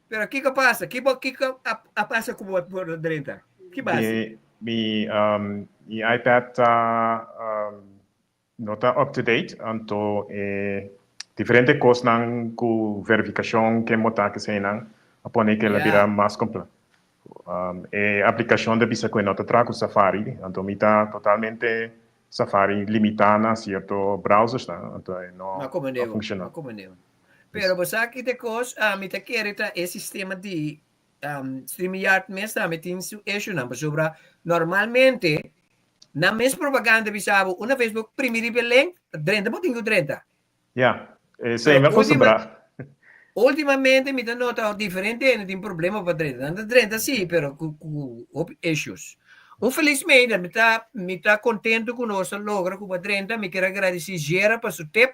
Pero kiko pasa? Kiko kiko a, a pasa ku bo por drenta? Ki base? Mi mi um, mi iPad ta um, No ta up to date, anto e diferente kosnan ku verifikashon ken bo ta keseinan a pone ke el a bira mas kompl. E aplikashon ta bisa ku e no ta traha ku Safari, anto mi ta totalmente Safari limitá na sierto browsersnan, anto e no a funshoná. Pero bo sa ki ta e kos, ami ta kere ta e sistema di StreamYard mes tambe tin su issuenan, pasobra normalmente Nan mes propaganda bisa bo una vez bo primi riba e link, ta drenta bo tin ku drenta. Ya, esei mi a kostumbrá. Ultimamente mi ta nota diferente hende tin problema pa drenta. Nan ta drenta sí, pero ku ku hopi issues. Un felis meider, mi ta mi ta kontentu ku nos a logra ku bo a drenta. Mi kier a gradisí Gera pa su tip.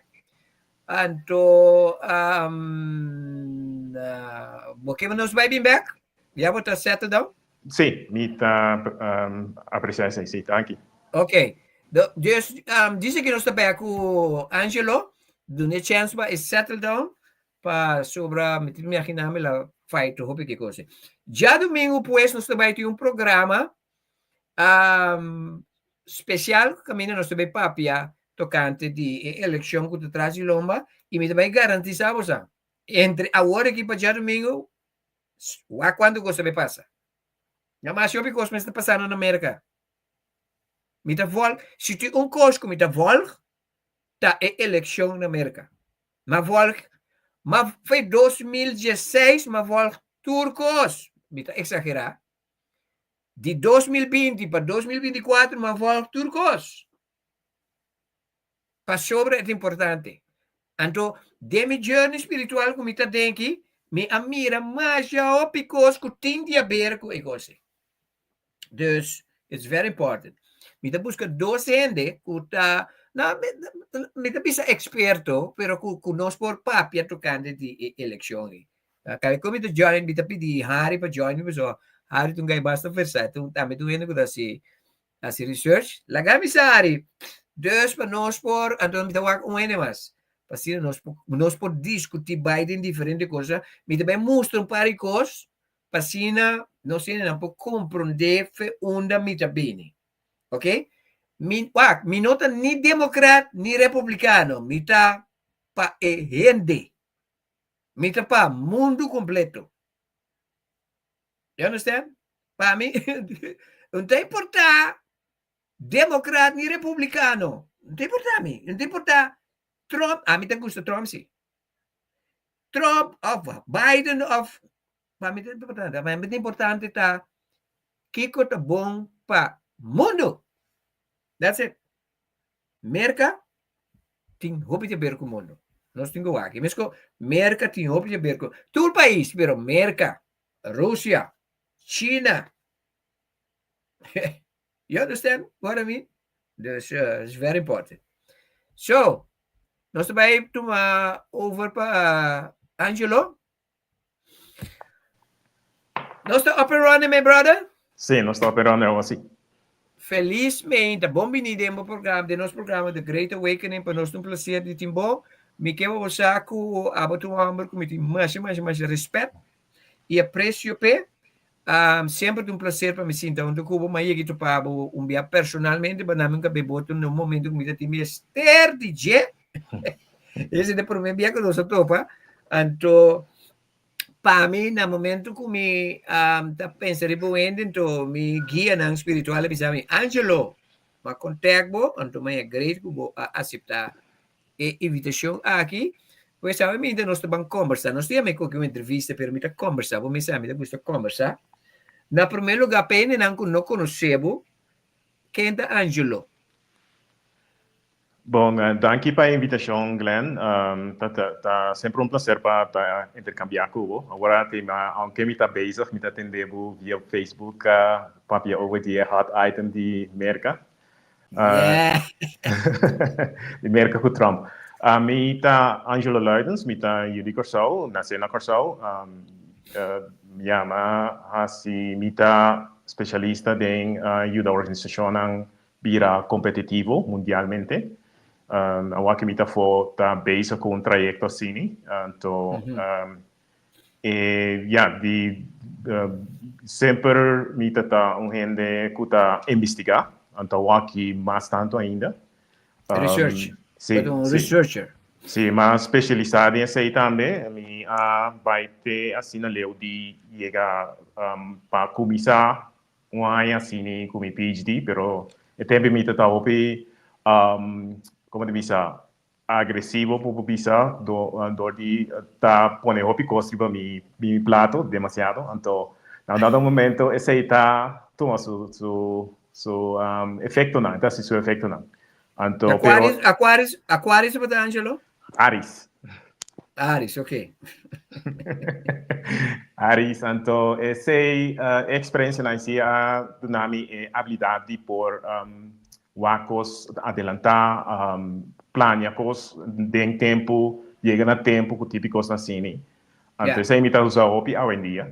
Anto bo ke nos bai bin bèk? Ya bo ta settle down? Sí, mi ta aprecia esei, sí, danki. Ok. Dus, dice que nos ta bek ku Angelo, duna e chance pa e settle down. Pasobra mi ta imaginá mi la fight hopi ki kos. Djadumingu pues nos ta bai tin un programa spesial kaminda nos ta bai papia tokante di e elekshon ku ta tras di lomba i mi ta bai garantisá boso entre awor aki pa djadumingu wak kuantu kos ta bai pasa. Na mas hopi kos mester pasando na Merka. Mi ta vòlg, si tin un kos ku mi ta vòlg ta e elekshon na Merka. M'a volg, m'a foi 2016 m'a volg tur kos, mi ta eksagerá, di 2020 pa 2024 m'a volg tur kos. Pasobra e ta importante. Anto, den mi journey spiritual ku mi ta den aki, mi a mira masha hopi kos ku tin di haber ku e kos ei. Dus, it's very important. Mi ta buska dos hende ku ta, no, mi ta bisa eksperto, pero ku, ku nos por papia tokante di e elekshon ei. Kada ku mi ta join, mi ta pidi Harry pa join mi, pasobra Harry ta un guy basta versá, ta un, tambe ta un hende ku ta hasi, hasi research. Laga mi sa, Harry. Dus pa nos por, anto mi ta wak un hende mas. Pa asina nos por, nos por diskutí bai den diferente cosa. Mi ta bai mustra un par di kos Pa asina nos hendenan por komprondé fe unda mi ta bini. Ok? Mi, wak, mi no ta ni demokrat ni republikano. Mi ta pa e hende. Mi ta pa mundu kompleto. You understand? Pa mi, no ta importá demokrat ni republikano. No ta importá mi. No ta importá Trump. Ami ta gusta Trump si. Trump of Biden of pa mi ta importante. Pa mi ta importante ta kiko ta bon pa mundo. That's it. Merka tin hopi te ber ku mundo. Nos tin ku wak. Mesko Merka tin hopi te ber ku tur pais, pero Merka, Rusia, China. You understand what I mean? Dus uh, it's very important. So, nos ta bai tuma over pa uh, Angelo. Nos ta up and running, my brother. Sí, nos ta up and running, así. Felizmente, bon bini den bo programa, den nos programa The Great Awakening, pa nos ta un placer di tin bo. Mi ke bo sa ku abo ta un homber ku mi tin masha, masha, masha respet i aprecio p'e. Um, semper ta un placer pa mi sinta hunto ku bo, ma yegi topa bo un bia personalmente, pa nami un kabe boto na un momento ku mi ta tin mester di dje. Ese ta e prome bia ku nos a topa. Anto, pa mi, na momento ku mi um, ta pensa riba un hende, anto mi guianan spiritual a bisa mi, Angelo, m'a contact bo, anto mi a great ku bo a asepta e invitashon aki. Pues awe minta nos ta ban kombersá. Nos ta yama koke un entrevista, pero mi ta kombersá. Bo mester sa mi ta gusta kombersá. Na promé lugá, pa hendenan ku no konosé bo, ken ta Angelo? Bon, danki pa e invitashon, Glenn. Ta ta semper un plaser pa ta interkambiá ku bo. Awor a tema, aunke mi ta bezig, mi ta atendé bo via Facebook papia over di e hot item di Merka. Yeah. Di Merka ku Trump. Uh, mi ta Angelo Luidens, mi ta yu di Kòrsou, nasé na Kòrsou. Um, uh, mi yama hasi, mi ta spesialista den uh, yuda organisashonnan bira kompetitivo mundialmente. Um, awor mi ta fo ta bezig ku un trayekto asini. Anto, mm -hmm. um, E ya, di semper mi ta ta un hende ku ta investigá, anto awaki mas tantu ainda. Research. Si, un si. researcher. Si, m'a spesialisá den esei tambe. Mi a bai te asina leu di yega pa kuminsá un aña asina ku mi PhD, pero e tempu mi ta ta hopi, komo ta bisa, Agresivo por por bisa dor di ta pone hopi cos riba mi mi plato demasiado anto na un dado momento esey ta tuma su su su efectonan ta haci su efectonan anto pero Aquarius Aquarius Aquarius bo ta Angelo? Aries. Aries ok. Aries anto esey e experiencianan si a duna mi e habilidad di por Wak kos adelantá, plania kos den tempu, yega na tempu ku tipi kosnan asini. Anto esei mi ta usa hopi awendia.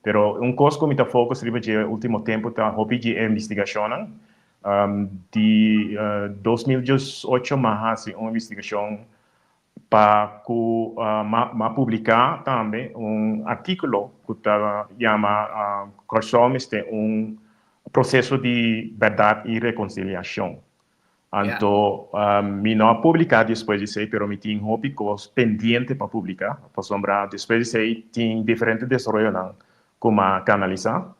Pero un kos ku mi ta focus riba dje ultimo tempu ta hopi dje e investigashonnan. Di 2018 mi a hasi un investigashon. Pa ku m'a publiká tambe un artíkulo ku ta yama Kòrsou mester un proseso di bèrdat i rekonsiliashon. Anto mi no a publiká despues di esei pero mi tin hopi kos pendiente pa publiká pasobra despues di esei tin diferente desaroyonan ku m'a kanalisá.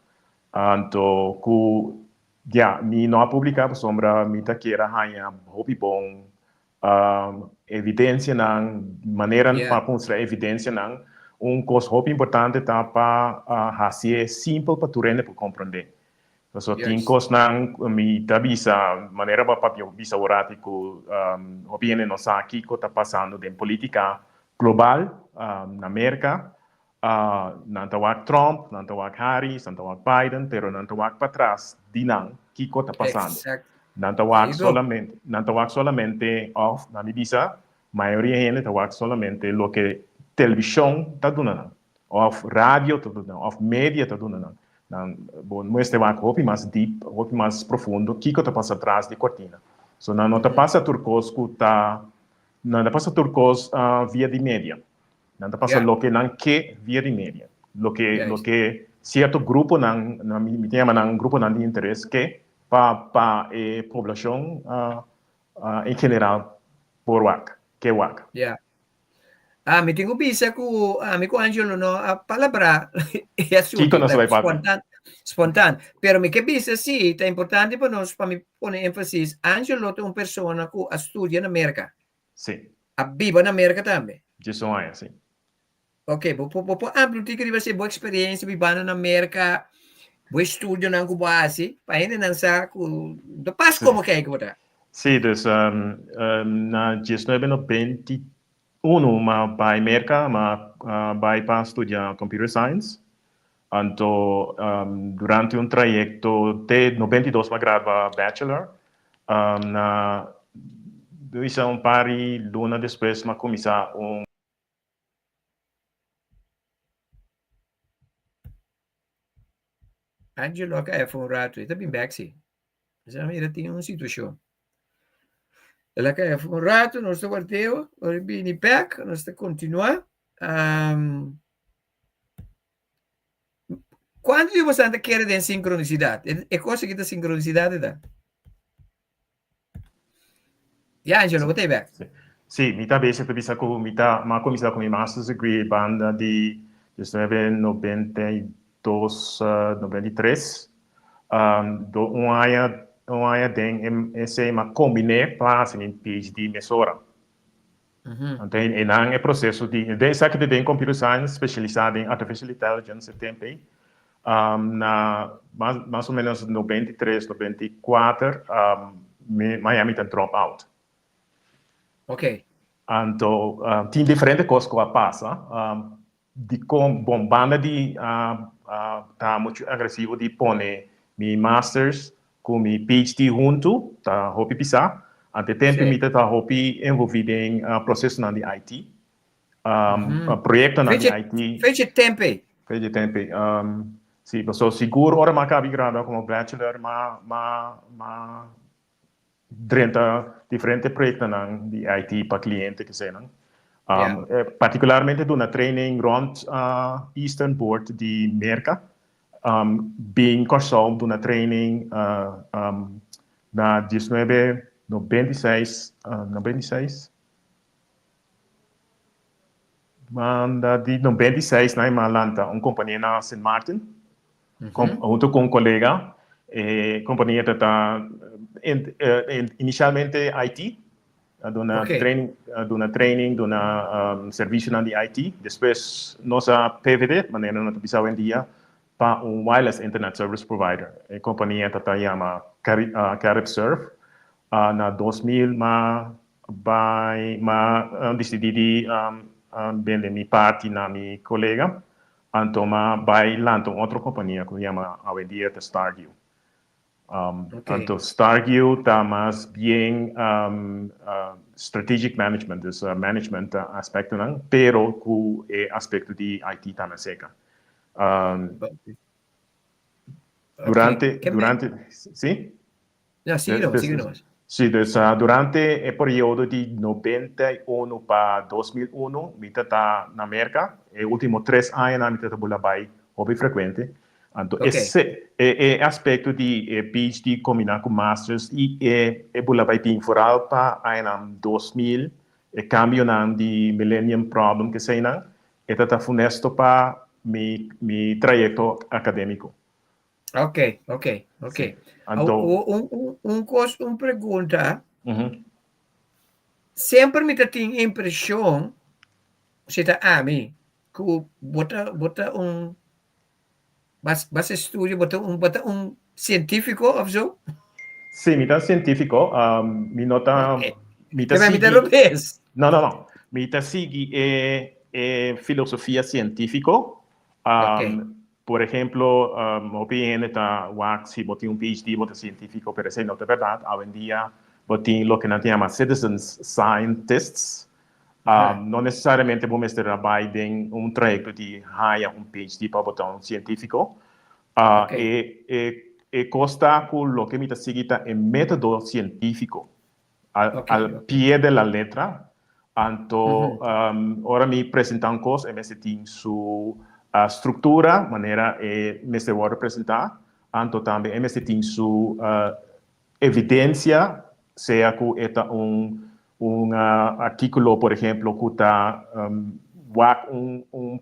Anto ku ya mi no a publiká pasobra mi ta kier a haña hopi bon Evidencianan, manera pa mustra evidencianan, un cos hopi importante ta pa hacié simpel pa tur hende por comprende. Pasobra tin cosnan cu mi ta bisa, manera bo a papia bisa awor cu hopi hende no sa kico ta pasando den politica global na Merca. Nan ta wak Trump, nan ta wak Harris, nan ta wak Biden, pero nan ta wak patras di nan kiko ta pasando. Nan ta wak solamente, nan ta wak solamente of nan mi bisa mayoria hende ta wak solamente loke televishon ta duna nan of radio ta duna nan of media ta duna nan. Nan bo mester wak hopi mas deep, hopi mas profundo kiko ta pasa tras di kortina. So nan no ta pasa tur kos ku ta, nan ta pasa tur kos via di media. Nan ta pasa loke nan ke via di media. Loke loke sierto gruponan, mi ta yama nan gruponan di interes ke pa pa e poblashon en general por wak, ke wak. Ya. Ah, mi tin ku bisa ku ami ku Angelo no a palabrá e asuntu. Kiko nos ta bai papia? Spontan, spontan. Pero mi ke bisa si ta importante pa nos, pa mi pone énfasis, Angelo ta un persona ku a studia na Merka. Sí. A biba na Merka tambe? Djesun aña, sí. Ok, bo por, bo por amplia un tiki riba esei, bo eksperensia bibando na Merka, bo estudionan ku bo a hasi, pa hendenan sa ku no ta pas komo kei ku bo ta. Sí, dus na diesnuebe 91 m'a bai Merka, m'a bai pa studia computer science. Anto durante un trayekto te 92 m'a gradua bachelor. Na bisa un par di luna despues m'a kuminsá un. Angelo a kai afó un ratu, e ta bin bèk si. Nos a mira tin un situashon. El a kai afó un ratu, nos ta ward'é, ora e bini bèk, nos ta kontinuá. Kuantu di boso ta kere den sinkronisidat? E kos aki ta sinkronisidat e ta? Ya, Angelo, bo ta ei bèk. Sí, mi ta bezig ta bisa ku mi ta, mi a kuminsá ku mi master's degree banda di 1992, 93. Do un aña, un aña den esei mi a kombiné pa hasi mi PhD mesora. Anto einan e proseso di, den esaki ta den computer science specialisá den artificial intelligence e tempo ei. Na mas o menos 93, 94 mi Miami ta drop out. Ok. Anto tin diferente kos ku a pasa. Dikon bon banda di ta muchu agresivo di pone mi masters ku mi PhD huntu ta hopi pisá. Ante tempu mi ta ta hopi envolví den prosesonan di IT, proyektonan di IT. Fecha tempu ei. Fecha tempu ei. Si, pasobra sigur ora mi a kaba di gradua komo bachelor m'a m'a m'a drenta diferente proyectonan di IT pa cliente kesenan. Um, yeah. Particularmente duna training rond uh, Eastern Board di Merca. Um, bin Kòrsou duna training uh, um, na 1996, uh, 96? Banda di 96 na mi a lanta un kompania na Sint Maarten hunto ku un kolega. E kompania ta ta inisialmente IT, a duna training, a duna training, duna servisionan di IT. Despues nos a pvd, manera nan ta bisa awendia, pa un wireless internet service provider. E kompania ta ta yama CaribServe. Na 2000 m'a Bai, m'a disidí di bende mi parti na mi kolega, anto m'a bai lanta un otro kompania ku yama awendia ta Starview. Anto Starview ta mas bien strategic management, dus management aspektonan, pero ku e aspekto di IT tambe seka. Durante, durante, si? No, sigui nomás, sigui nomás. Sí, dus durante e periodo di 91 pa 2001 mi ta ta na Merka. E ultimo tres añanan mi ta ta bula bai hopi frekuente. Anto e se e e aspekto di e PhD kombiná ku masters i e e bula bai bin foral pa añanan 2000, e kambionan di millennium problem keseinan, e ta ta funesto pa mi mi trayekto akadémiko. Ok, ok, ok. Sí. Anto, Un, un, un kos, un pregunta. mm -hmm. Semper mi ta tin impreshon, si ta ami, ku bo ta, bo ta un, bas, bas estudio, bo ta un, bo ta un científico of zo? Sí, mi ta científico. Um, mi no ta, mi ta Mi ta sigui, robes. no, no, no. Mi ta sigui e, e filosofia científico. Ok. Um, Por ehemplo, hopi hende ta wak si bo tin un PhD bo ta cientifico, pero esey no ta berdad. Awendia bo tin loke nan ta yama citizens scientists. No necesariamente bo mester a bay den un trayecto di haya un PhD pa bo ta un cientifico. E e e cos ta cu loke mi ta sigui ta e metodo cientifico. Al, al pie de la letra. Anto ora mi presenta un cos e mester tin su structura manera e mester wordo presenta. Anto tambe e mester tin su evidencia, sea cu e ta un un articulo por ehemplo cu ta wak un un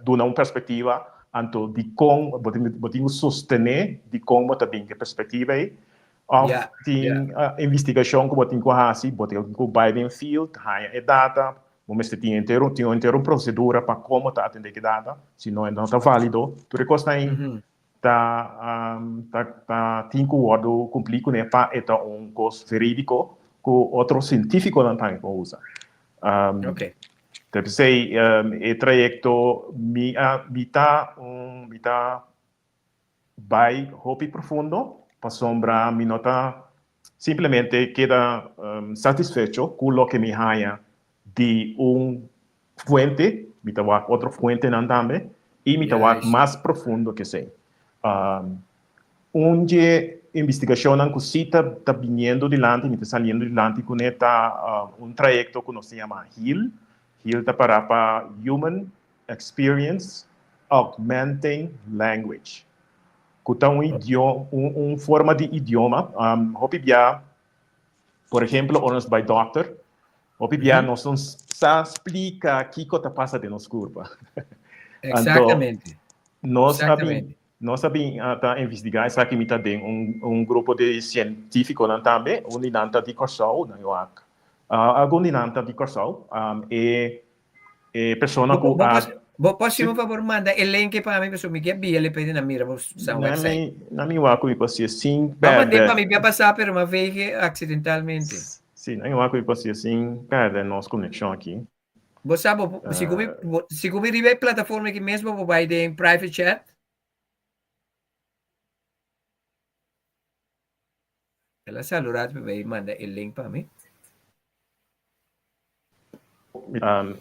duna un perspectiva anto dicon bo tin bo tin cu sostene dicon bo ta bin cu e perspectiva ey. Of tin investigashon ku bo tin ku hasi, bo tin ku bai den field, haña e data, bo mester tin henter tin henter un prosedura pa komo ta atendé ku e data, si no e no ta válido. Tur e kosnan ei ta ta ta tin ku wòrdu kumplí kuné pa e ta un kos verídiko ku otro sientífikonan tambe por usa. Ta p'esei e trayekto mi a mi ta un mi ta Bai hopi profundo, pasobra mi no ta simplemente keda satisfecho ku loke mi haña di un fuente, mi ta wak otro fuentenan tambe i mi ta wak mas profundo ke esei. Un dje investigashonnan ku si ta ta biniendo dilanti, mi ta saliendo dilanti kuné ta un trayekto ku nos ta yama HEAL. HEAL ta pará pa Human Experience Augmenting Language, ku ta un idioma, un forma di idioma. Hopi bia, por ehemplo, ora nos bai dòkter, hopi bia nos no sa splika kiko ta pasa den nos kurpa. Anto, nos a bin, nos a bin ta investigá esaki, mi ta den un un grupo di sientífikonan tambe, un di nan ta di Kòrsou, nan wak, algun di nan ta di Kòrsou, e E persona ku a. Bo por hasi un fabor manda e link pa mi pasobra mi ke bia le p'e na mira bo san website. Na mi wak ku mi por hasi sin pèrdè. Bo mand'é pa mi bia pasá pero mi a vege aksidentalmente. Si, na mi wak ku mi por hasi sin pèrdè nos konekshon aki. Bo sa bo si ku mi si ku mi riba e plataforma aki mes bo por bai den private chat. El a saludat mi bai manda e link pa mi.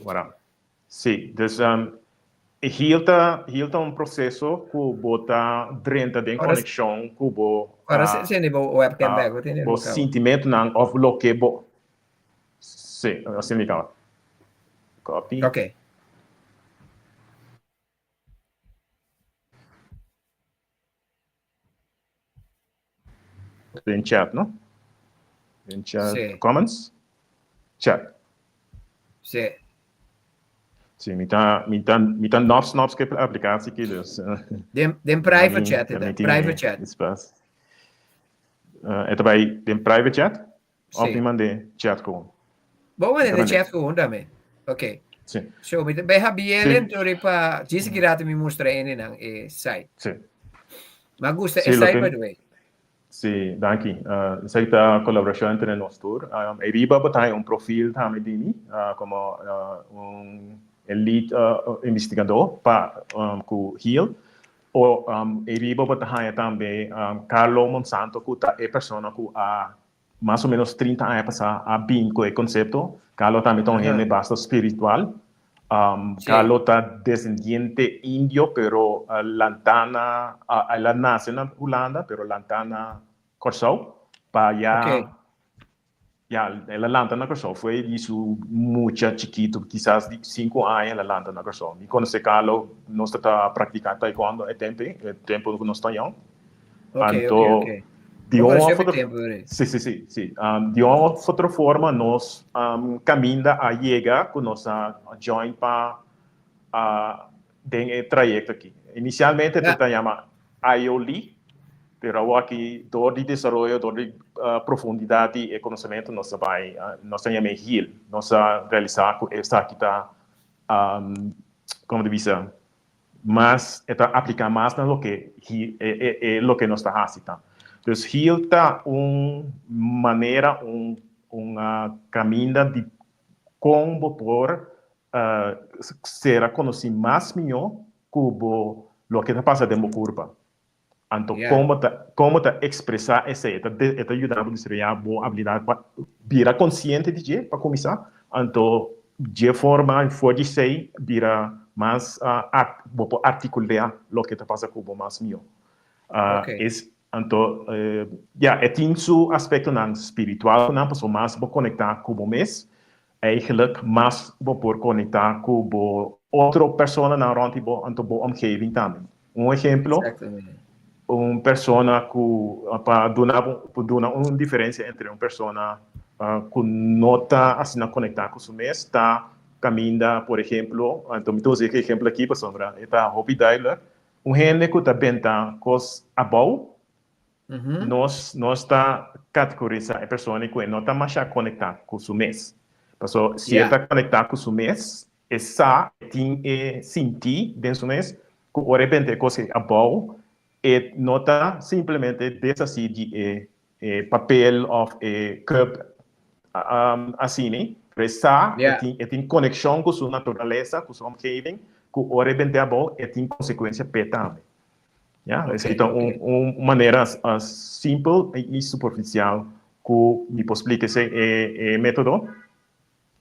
Wara. Sí, dus heal ta heal ta un proseso ku bo ta drenta den konekshon ku bo Ora sende bo webcam bek, bo tene bo sintimentunan òf loke bo Sí, asina mi kaba. Copy. Ok. Den chat, no? Den chat, Sí. comments? Chat. Sí. Sí, mi ta, mi ta, mi ta nòps nòps ke aplikatie ki, dus. Den, den private chat, e ta, private chat. Espas. E ta bai den private chat? Sí. Of mi mand'é chat gewoon? Bo mand'é den chat gewoon tambe. Ok. Sí. So, mi ta bai habiel entori pa djis ki rato mi mustra hendenan e site. Sí. Mi a gusta e site by the way. Sí, danki. Esei ta kolaborashon entre nos tur. E riba bo ta haña un profil tambe di mi komo un e lead investigadó pa ku HEAL. O e riba bo ta haña tambe Carlo Monsanto ku ta e persona ku a mas o menos 30 aña pasá a bin ku e konsepto. Carlo tambe ta un hende basta spiritual. Carlo ta desendiente indio pero lantá na, el a nase na Hulanda pero lantá na Kòrsou pa ya. Ya, el a lanta na Kòrsou. Foi di su mucha chikitu, kisas di sinku aña el a lanta na Kòrsou. Mi konosé Carlo, nos ta ta praktiká taekwondo e tempu ei, e tempu ku nos ta yòn. Ok, Anto, ok, ok. di Bo un konosé òf hopi otro, tempu, Ray. sí, sí, sí, sí. Di un òf otro forma nos kaminda a yega ku nos a join pa den e trayekto aki. Inisialmente Ja. ta yama IOLI, pero awor aki dor di desaroyo, dor di profundidat di e konosementu nos a bai, nos ta yam'é HEAL. Nos a realisá ku esaki ta, komo ta bisa, mas, e ta apliká mas na loke e loke nos ta hasi ta. Dus HEAL ta un manera, un kaminda di kon bo por sera konosí mas mihó ku bo loke ta pasa den bo kurpa. Anto kon bo ta kon bo ta ekspresá esei? E ta e ta yuda bo desaroyá bo abilidat pa bira konsiente di dje pa kuminsá. Anto dje forma for di esei bira mas bo por artikulá loke ta pasa ku bo mas mihó. Es anto ya e tin su aspektonan spiritual ku nan pasobra mas bo konektá ku bo mes Eigenlijk mas bo por conecta cu bo otro personanan rond di bo, anto bo omgeving tambe. Un ehemplo, un persona cu pa duna bo, pa duna un diferencia entre un persona cu no ta asina conecta cu su mes ta caminda, por ehemplo, anto mi ta usa e ehemplo aki pasobra e ta hopi duidelijk, un hende cu ta benta cos abou, Nos nos ta kategorisá e persona ku e no ta masha konektá ku su mes. Paso si e ta konektá ku su mes, e sa, e tin e sintí den su mes ku ora e benta e kos ei abou, e no ta simplemente deshasí di e e papel òf e cup asina, pero e sa, e tin e tin konekshon ku su naturalesa, ku su omgeving, ku ora e bent'é abou e tin konsekuensia p'e tambe. Ya, esei ta un un manera simpel i superfisial ku mi por splika esei e e método.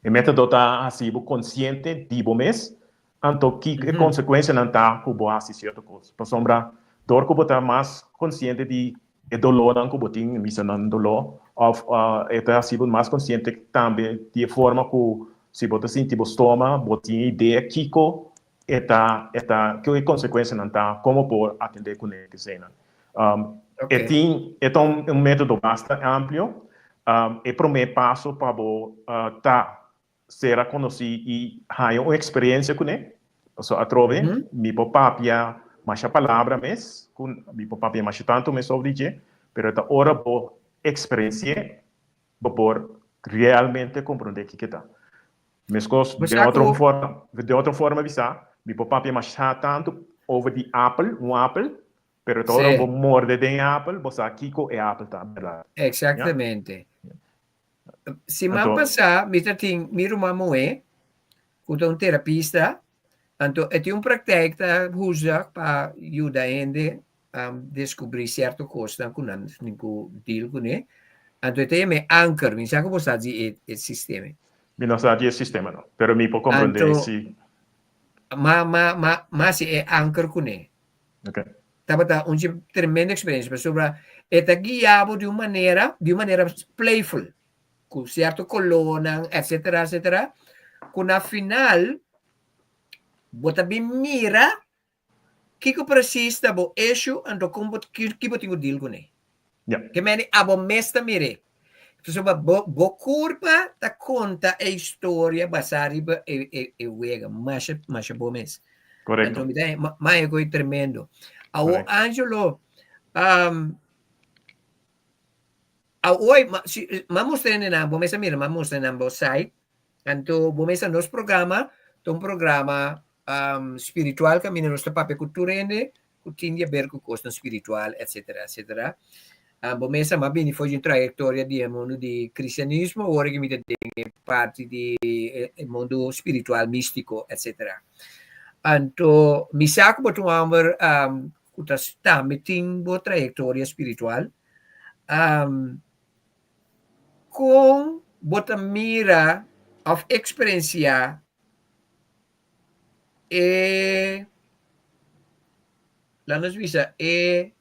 E método ta hasi bo konsiente di bo mes, anto ki e konsekuensianan ta ku bo hasi sierto kos. Pasobra dor ku bo ta mas konsiente di e dolónan ku bo tin, mi bisa nan doló, òf e ta hasi bo mas konsiente tambe di e forma ku si bo ta sinti bo stoma, bo tin idea kiko E ta, e ta, ke e konsekuensianan ta, komo por atendé kuné eseinan. E tin, e ta un método basta amplio. E promé paso pa bo ta sera konosí i haña un eksperensia kuné. Pasobra atrobe mi por papia masha palabra mes, ku mi por papia masha tantu mes over di dje, pero ta ora bo eksperensi'é bo por realmente komprondé kiko ta. Meskos, den otro forma, den otro forma bisa, mi por papia masha tantu over di apel, un apel, pero ta ora bo morde den e apel, bo sa kiko e apel ta, berdad. Exactamente. Siman pasá mi ta tin mi ruman muhé ku ta un terapista, anto e tin un praktijk ta usa pa yuda hende descubrí cierto cosnan cu nan tin cu deal cuné. Anto e ta yama e anker. Mi sa cu bo sa di e e sistema. Mi no sa di e sistema no, pero mi por comprende Anto, si. ma ma ma ma hasi e anker cuné. Ok. Tabata un dje tremendo experiencia pasobra e ta guia bo di un manera, di un manera playful, cu cierto colornan, etcetera, etcetera, cu na final bo ta bin mira Kiko presis ta bo issue anto kon bo ki bo tin ku deal kuné? Ja. Ke meni abo mes ta mir'é. Pasobra bo bo kurpa ta konta e historia basá riba e e e wega masha masha bo mes. Korekto. Anto mi ta maya ku e tremendo. Awo Korekto. Angelo, um, awoy ma si m'a mustra hendenan bo mes a mira m'a mustra nan bo site anto bo mes a nos programa ta un programa spiritual kaminda nos ta papia ku tur hende ku tin di aber ku kosnan spiritual etsetera etsetera. Bo mes a bini for di un trayektoria di e mundu di kristianismo awor aki mi ta den e parti di e mundu spiritual mistiko etsetera. Anto mi sa ku bo ta un hòmber ku ta tambe tin bo trayektoria spiritual. Kon bo ta mira òf eksperensiá E laat nos bisa e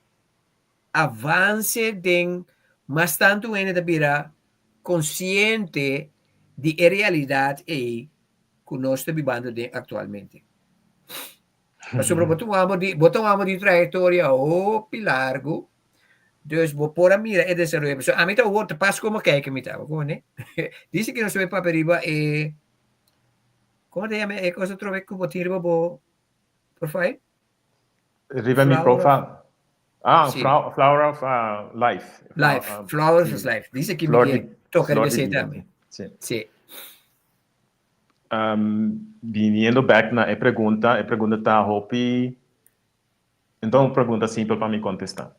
avance den mas tantu hende ta bira. konsiente di e realidat ei ku nos ta bibando den aktualmente. Pasobra bo ta un amo di, bo ta un amo di trayektoria hopi largu, dus bo por a mira e desaroyo. Pasobra ami ta wor ta pas komo kijk mi ta, bo kono? Dice ku nos ta bai papia riba e, komo ta yama e kos atrobe ku bo tin riba bo profile? Riba mi Flower of profile. Ah, Sí. flower, flower of life. Life, flower of life. Dice ki mi Flor ke di, toka flor riba di esei vida. tambe. Sí. Sí. Biniendo back na e pregunta, e pregunta ta hopi, enton un pregunta simpel pa mi contesta.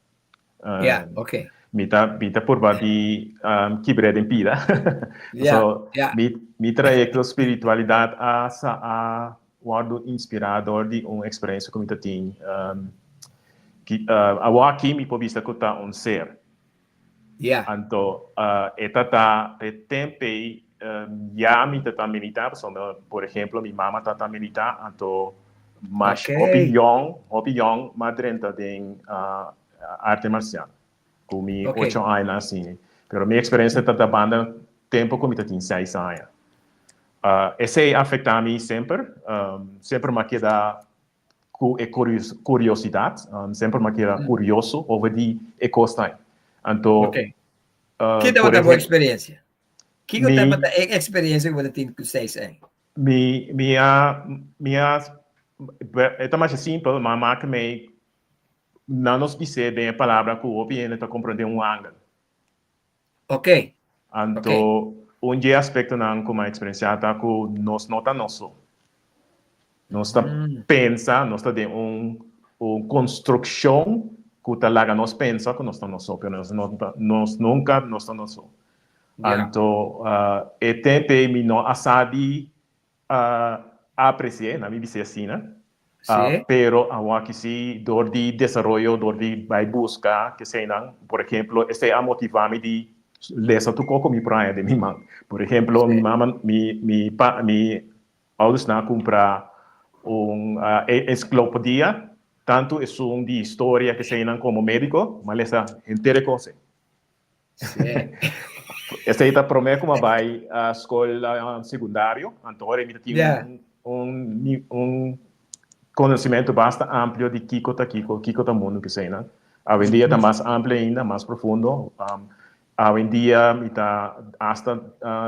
Ja, ok. Mi ta, mi ta purba di kibr'é den pida. Ja, So, ja. mi, mi trayecto spiritualidad a sa a wordo inspirá dor di un experiencia cu mi ta tin. Ki, awor aki mi por bisa cu ta un ser. Ja. Anto e ta ta e temp ei ya mi ta ta milita pasobra por ehemplo mi mama ta ta milita anto mas hopi yong hopi yong m'a drenta den arte marcial ku mi ocho aña asina pero mi experiencia ta ta banda tempo ku mi ta tin seis aña. Esei a afecta mi semper semper m'a keda ku e kuriosidat, semper mi a keda kurioso over di e kosnan. Anto, Ok. Ki tabata bo eksperensia? Kiko tabata e eksperensia ku bo ta tin ku seis aña? Mi, mi a, mi a, e ta masha simpel, ma maka mei nan nos bis'é den e palabra ku hopi hende ta komprondé un angel. Ok. Anto, un dje aspektonan ku mi a eksperensiá ta ku nos no ta nos so. Nos ta pensa, nos ta den un un konstrukshon ku ta laga nos pensa ku nos ta nos so, pero nos no ta, nos nunka nos ta nos so. Anto, e tempu ei mi no a sa di aprecié, na mi bis'é asina, pero awor si dor di desaroyo, dor di bai busca keseinan, por ehemplo, esei a motivá mi di lesa tur kos ku mi por haña den mi man. Por ehemplo, mi mama, mi mi pa mi oudersnan a kumpra un ensiklopedia, tantu esun di historia keseinan komo médiko, mi a lesa henter e kos ei. Esei ta promé ku mi a bai skol sekundario, anto ora mi ta tin un un konosimentu basta amplio di kiko ta kiko, kiko ta mundu keseinan. Awendia ta mas amplio ainda, mas profundo. Awendia mi ta asta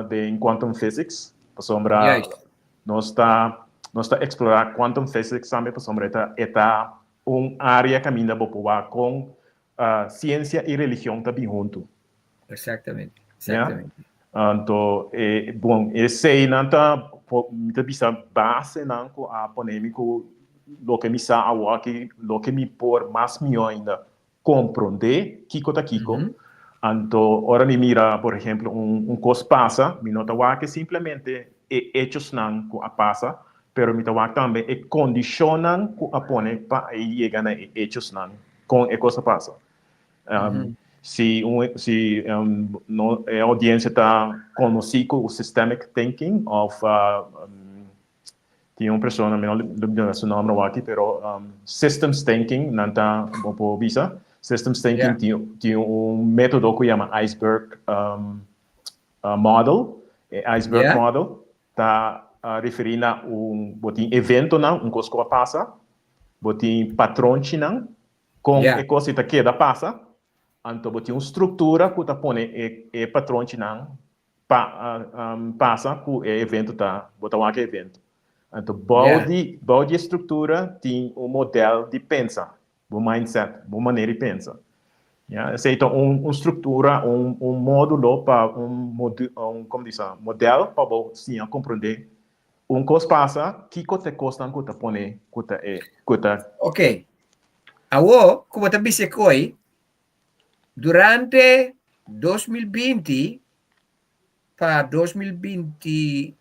den quantum physics, pasobra nos ta nos ta eksplorá quantum physics tambe pasobra e ta e ta un área kaminda bo por wak kon Siensia i religion ta bin huntu. Exactamente, exactamente. Ya? Anto, e, bon, eseinan ta, mi ta bisa basenan ku a pone mi ku loke mi sa awoki, loke mi por mas mihó ainda komprondé kiko ta kiko. Anto, ora mi mira, por ehemplo, un, un kos pasa, mi no ta wak simplemente e echosnan ku a pasa, pero mi ta wak tambe e kondishonnan ku a pone pa e yega na e echosnan. Kon e kos a pasa. Si un si no e audiencia ta konosí ku systemic thinking òf tin un persona mi no lubida su nòmber awor pero systems thinking nan ta bo por bisa systems thinking tin tin un método ku yama iceberg model e iceberg model ta referí na un bo tin eventonan un kos ku a pasa Bo tin patronchinan kon e kos ei ta keda pasa, anto bo tin un struktura ku ta pone e patronchinan pa pasa ku e evento ta, bo ta wak e evento. Anto bou di bou di e struktura tin un modèl di pensa, bo mindset, bo manera di pensa. Ya, esei ta un un struktura, un un modulo pa un un komo di sa modèl pa bo siña komprondé Un kos pasa, kiko ta e kosnan ku ta pone ku ta e ku ta. Ok. Awor ku bo ta bisa e koi, durante 2020 pa 2021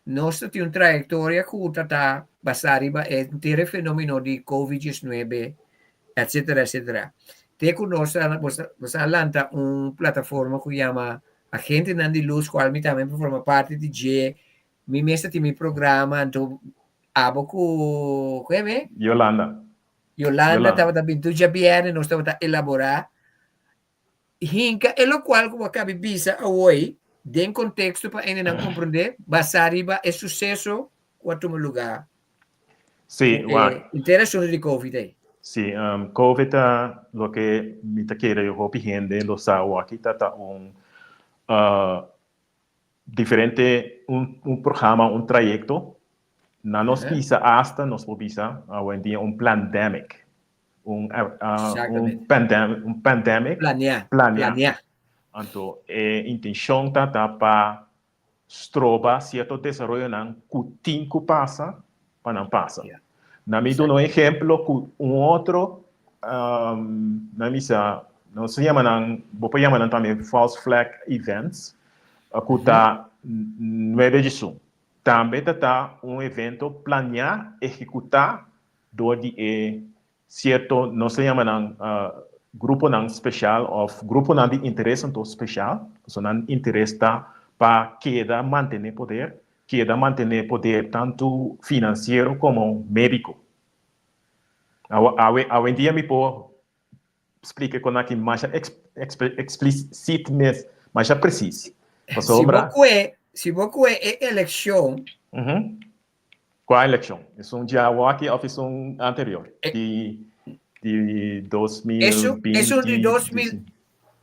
nos ta tin un trayektoria ku ta ta basá riba e henter e fenomeno di Covid 19 etcetera etcetera. Te ku nos a nos a lanta un plataforma ku yama Agentenan di Luz cual mi tambe por forma parti di dje. Mi mes ta tin mi programa, anto abo cu, cu eme? Yolanda. Yolanda tabata bin tur djabierne, nos tabata elabora. Hinka e lokual ku bo a kabi bisa awoi den konteksto pa hendenan komprondé basá riba e suseso ku a tuma lugá Sí, ku e wak. henter asuntu di Covid ei. Sí, Covid ta loke mi ta kere hopi hende lo sa awaki ta ta un diferente un un programa, un trayekto. Na nos bisa asta nos por bisa awendia un plandemic. Un un pandemic, un pandemic Planeá, planeá. planeá. Anto e intenshon ta ta pa stroba sierto desaroyonan ku tin ku pasa pa nan pasa. Na mi duna un ehemplo ku un otro nan bisa nos ta yama nan, bo por yama nan tambe false flag events ku ta nuebe di su. Tambe ta ta un evento planeá, ehekutá dor di e Sierto, nos ta yama nan gruponan speshal òf gruponan di interes anto speshal, pasobra nan interes ta pa keda mantené poder, keda mantené poder tantu finansiero komo médiko. Awe, awendia mi por splika kon aki masha eksplisit mes, masha presis, pasobra. Si bo kue, si bo kue e elekshon. Kua elekshon? Esun djawoki òf esun anterior? Di di 2020. Esun di 2000.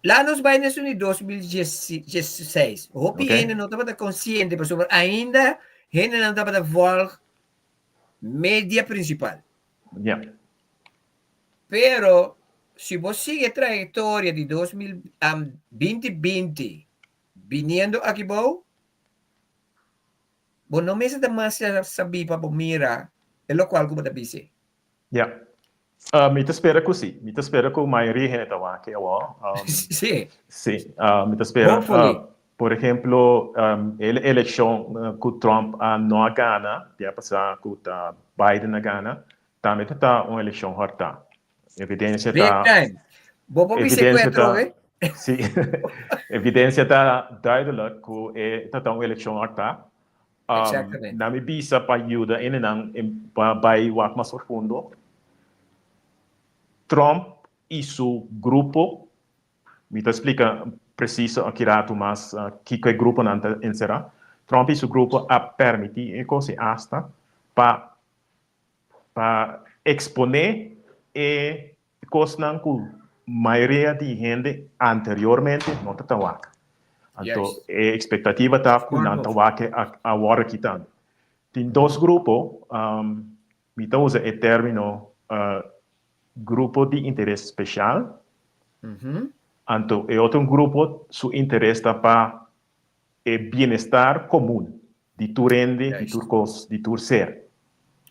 La nos bai na esun di 2016. Hopi hende no tabata konsiente pasobra ainda hendenan tabata vòlg media prinsipal. Ja. Pero si bo sigui e trayektoria di 2000 2020 biniendo aki bou, Bo no mester ta mas sabí pa bo mira e lokual ku bo ta bis'é. Ya. Mi ta spera ku sí. Mi ta spera ku mayoria hende ta wak awor. Sí. Sí. Mi ta spera. Hopefully. Por ehemplo, e elekshon ku Trump a no a gana, dia pasá ku ta Biden a gana, tambe ta ta un elekshon hòrtá. Evidencia Big ta time. Bo por bisa evidencia ku ta atrobe? sí evidencia ta duidelijk ku e ta ta un elekshon hòrtá. Um, Exactamente. na mi bisa pa yuda hendenan pa bai wak mas profundo. Trump i su grupo, mi ta splika presiso aki ratu mas kiko e gruponan ta enserá. Trump i su grupo a permití e kos i asta pa Pa eksponé e kosnan ku mayoria di hende anteriormente no ta ta wak. Anto e ekspektativa ta ku nan ta wak awor aki tambe. Tin dos grupo, mi ta usa e término grupo di interes speshal, anto e otro grupo su interes ta pa e bienestar komun di tur hende, di tur kos, di tur ser.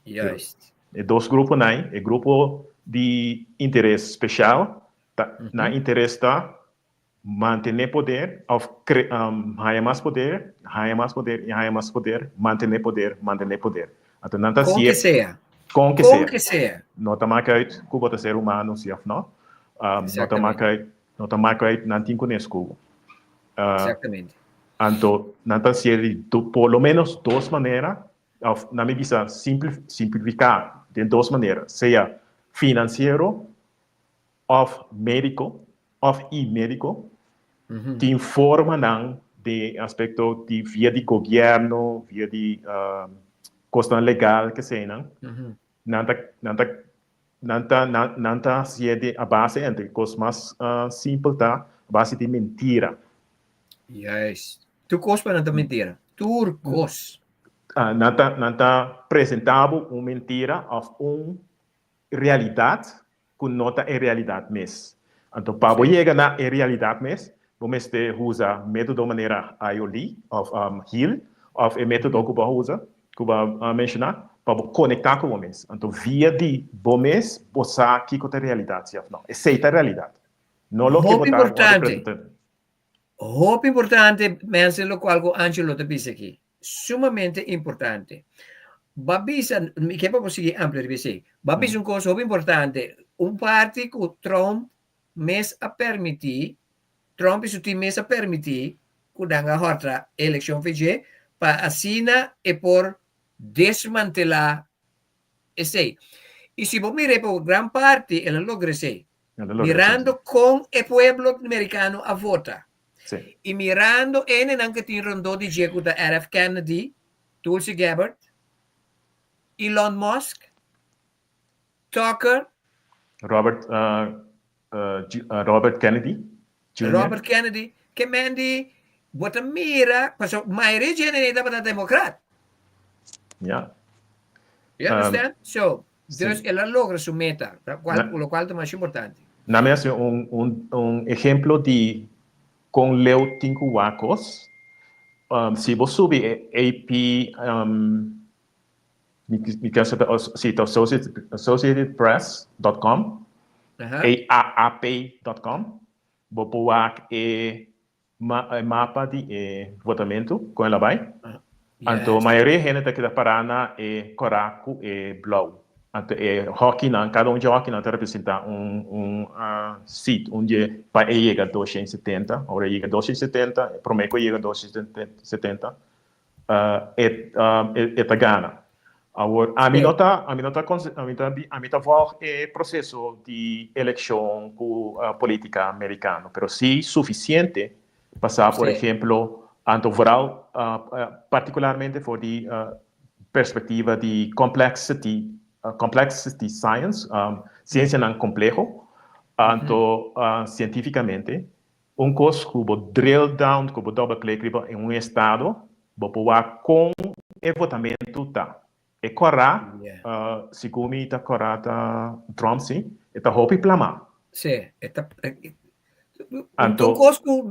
Juist. E dos gruponan ei, e grupo di interes speshal, ta nan interes ta mantené poder òf kre haña mas poder, haña mas poder i haña mas poder, mantené poder, mantené poder. Anto nan ta Kon hasié ke sea. kon ke Kon sea. ke sea. No ta maka uit ku bo ta ser humano si òf no. No ta Exactamente. maka uit, no ta maka uit nan tin kunes ku bo. Exactamente. Anto nan ta hasié di por lo menos dos manera, òf nan mi bisa simplifiká den dos manera, sea finansiero òf médiko òf i médiko. Tin formanan den aspekto di via di gobièrnu, via di kosnan legal keseinan, nan ta nan ta Nan ta nan ta hasié di a base entre kos mas simpel ta a base di mentira. Juist. Tur kos pa nan ta mentira. Tur kos. Nan ta nan ta presentá bo un mentira òf un realidat ku no ta e realidat mes. Anto pa bo yega na e realidat mes bo mester usa método manera IOLI òf HEAL òf e método ku bo a usa ku bo a menshoná, pa bo konektá ku bo mes. Anto via di bo mes bo sa kiko ta realidat si òf no. Esei ta realidat. No loke bo Hopi ta importante. representando. Hopi importante, mensen, lokual ku Angelo ta bisa aki. Sumamente importante. Bo a bisa, mi ke pa bo sigui amplia riba esei. Bo a bisa un kos hopi importante. Un parti ku Trump mes a permití, Trump i su team mes a permití ku nan a hòrtra e elekshon VG pa asina e por desmantelá esei. I si bo mira e por gran parti el a logra esei. Mirando kon e pueblo merikano a vota. I mirando hendenan ku tin rondó di dje ku ta RF Kennedy, Tulsi Gabbard, Elon Musk, Tucker. Robert, Robert Kennedy Jr. Robert Kennedy, ke men di bo ta mira, pasobra mayoria dje hende tabata demokrat. Ja. You understand? So, dus el a logra su meta, lo cual ta mas importante. Na mi haci un, un, un ehemplo di con leu tin cu wak cos. Si bo subi e AP, mi, mi kier sa ta, si ta Associated, Associated Press dot com, AAP dot com, bo por wak e e mapa di e votamentu kon el a bai. Anto mayoria hende ta keda pará na e kòrá ku e blou. Anto e hòkinan, kada un dje hòkinan ta representá un un seat, un dje pa e yega 270. Ora e yega 270, e promé ku e yega 270, e e ta gana. Awor, ami no ta, ami no ta, ami ta, ami ta vòlg e proseso di elekshon ku politika merikano, pero si sufisiente pa sa, por ehemplo, anto vooral partikularmente for di perspektiva di complexity, complexity science, siensianan kompleho, anto sientifikamente, Un kos ku bo drill down, ku bo double click riba un estado, bo por wak kon e votamentu ta. E kòrá, segun mi ta kòrá ta Trump si, e ta hopi plamá. Sí, e ta un kos ku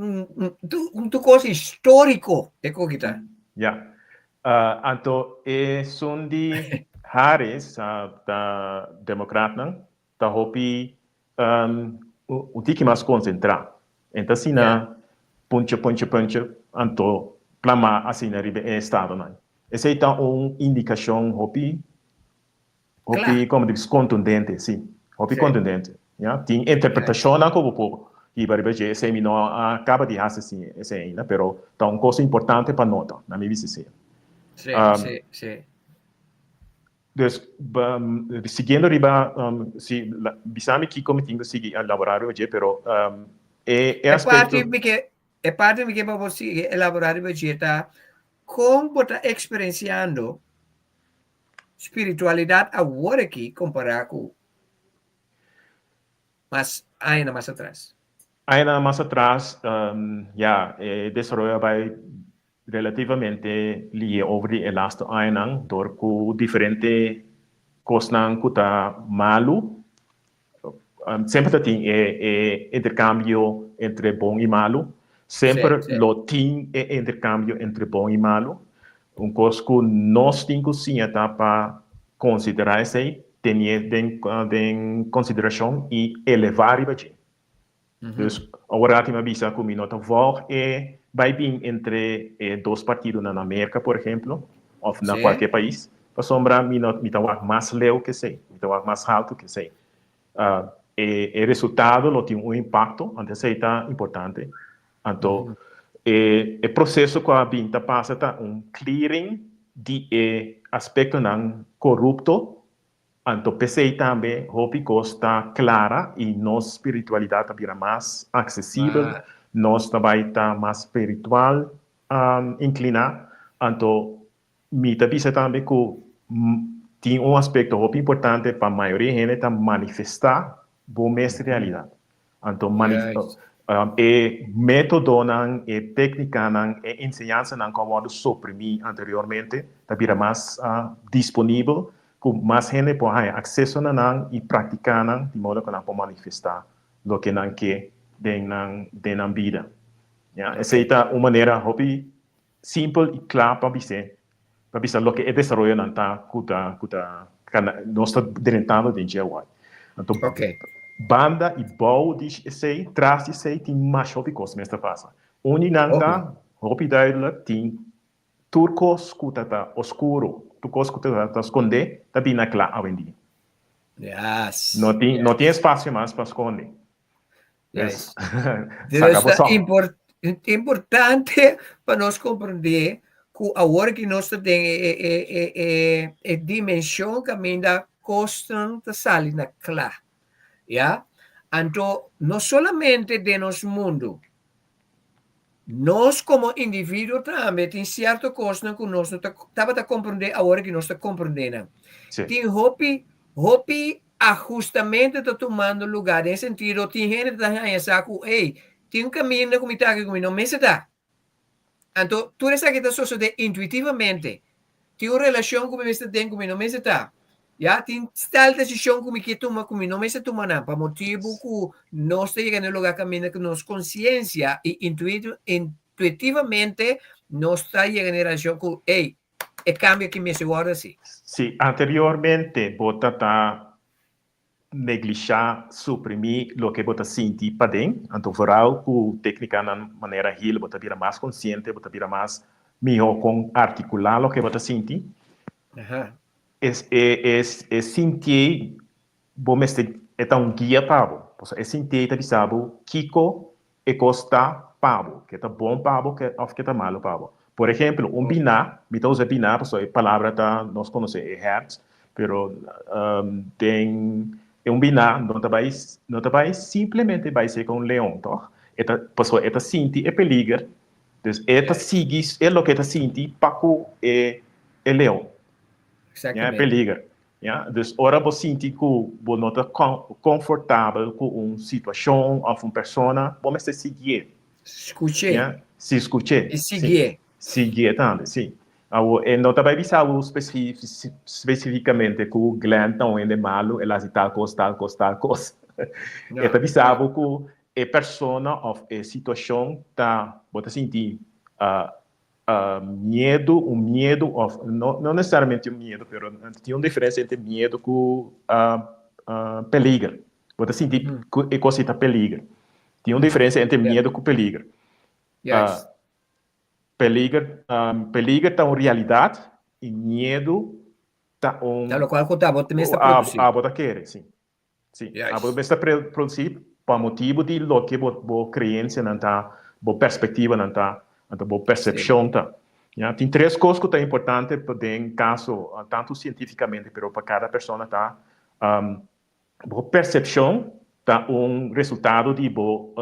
un kos históriko e koki ta. Ya. Anto esun di Harris ta demokratnan ta hopi un tiki mas konsentrá. E ta asina punche, punche, punche, anto plamá asina riba e estadonan. Esei ta un indikashon hopi, hopi, komo di bisa, kontundente, sí, hopi kontundente. Ya, tin interpretashonnan ku bo por hiba riba dje, esei mi no a kaba di hasi esei ainda, pero ta un kos importante pa nota, na mi bisa esei. Sí, sí, sí. Dus, siguiendo riba, si, bisa mi kiko mi tin ku sigui elaborá riba dje, pero e E aspekto. parti mi ke, e parti mi ke pa bo sigui elaborá riba dje ta kon bo ta eksperensiando spiritualidat awor aki kompará ku mas añanan mas atras. Añanan mas atras, ya, e desaroyo a bai Relativamente lihe over di e lastu añanan dor ku diferente kosnan ku ta malu, semper ta tin e e interkambio entre bon i malu, semper lo tin e interkambio entre bon i malu. Un kos ku nos tin ku siña ta pa konsiderá esei, tenié den den konsiderashon i elevá riba dje. Dus awor mi a bisa ku mi no ta vòlg e bai bin entre e dos partidonan na Merka, por ehemplo, òf na kualke pais, pasobra mi no mi ta wak mas leu ke esei, mi ta wak mas haltu ke esei. E e resultado lo tin un impakto, anto esei ta importante. Anto e e proseso ku a bin ta pasa ta un clearing di e aspektonan korupto. Anto p'esei tambe hopi kos ta klara i nos spiritualidat ta bira mas aksesibel, nos ta bai ta mas spiritual inkliná. Anto mi ta bisa tambe ku tin un aspekto hopi importante pa mayoria hende ta manifestá bo mes realidat. Anto e métodonan, e téknikanan, e enseñansanan ku a wòrdu soprimí anteriormente ta bira mas disponibel ku mas hende por haña akseso na nan i praktiká nan di modo ku nan por manifestá loke nan ke den nan den nan bida. Ya, esei ta un manera hopi simpel i kla pa bis'é, pa bisa loke e desaroyonan ta ku ta ku ta nos ta drentando den dje awor. Anto banda i bou di esei, tras di esei tin masha hopi kos mester pasa. Un di nan ta hopi duidelijk, tin tur kos ku ta ta oskuro, tur kos ku ta ta skondé ta bini na kla awendia. No tin no tin espasio mas pa skonde. Yes. Dus ta import, importante pa nos comprende ku awor ki nos ta den e, e, e, e, e, e dimension kaminda kosnan ta sali na kla. Ya? Anto no solamente den nos mundu, nos komo individuo tambe tin sierto kosnan ku nos no ta tabata komprondé, awor ku nos ta komprondé nan. Tin hopi hopi ahustamento ta tumando lugá den sentido tin hende ta haña sa ku ey tin un kaminda ku mi ta aki ku mi no mester ta. Anto tur esaki ta sosodé intuitivamente. Tin un relashon ku mi mester ten ku mi no mester ta. Ya, tin tal desishon ku mi ke tuma ku mi no mester tuma nan pa motibu ku nos ta yega na un lugá kaminda ku nos konsiensia i intuitivamente nos ta yega na e realisashon ku, ey, e kambio aki mester wòrdu hasi. Si anteriormente bo ta ta Neglishá, suprimí loke bo ta sinti paden, anto vooral ku téknikanan manera Heal bo ta bira mas konsiente, bo ta bira mas mihó kon artikulá loke bo ta sinti. E sintié bo mester, e ta un guia pa bo, pasobra e sintié ta bisa bo kiko e kos ta pa bo, ke ta bon pa bo òf ke ta malu pa bo. Por ehempel, un biná, mi ta usa biná pasobra e palabra ta nos konosé e herts, pero den e un biná no ta bai no ta bai simplemente bai seka un leon tòg, e ta pasobra e ta sinti e peliger, dus e ta sigui e loke e ta sinti pa ku e e leon, ya, e peliger. Ya, dus ora bo sinti ku bo no ta konfortabel ku un situashon òf un persona, bo mester siguié. Skuch'é. Ya, si skuch'é. I siguié. Siguié tambe, si. Awor, e no ta bai bisa bo spesifikamente ku Glenn ta un hende malu, el hasi tal kos, tal kos, tal kos. E ta bisa bo ku e persona òf e situashon ta, bo ta sinti Miedu, un miedu of no no necesariamente un miedu, pero tin un diferencia entre miedu ku peliger. Bo ta sinti ku e kos ei ta peliger. Tin un diferencia entre miedu ku peliger. Peliger, peliger ta un realidat i miedu ta un. Ta lokual ku ta bo mes ta produsí. Abo ta kere, si. Sí, abo mester produsí pa motibu di loke bo bo kreensianan ta, bo perspektivanan ta, anto bo persepshon ta. Ya, tin tres kos ku ta importante pa den kaso tantu sientífikamente pero pa kada persona ta, bo persepshon ta un resultado di bo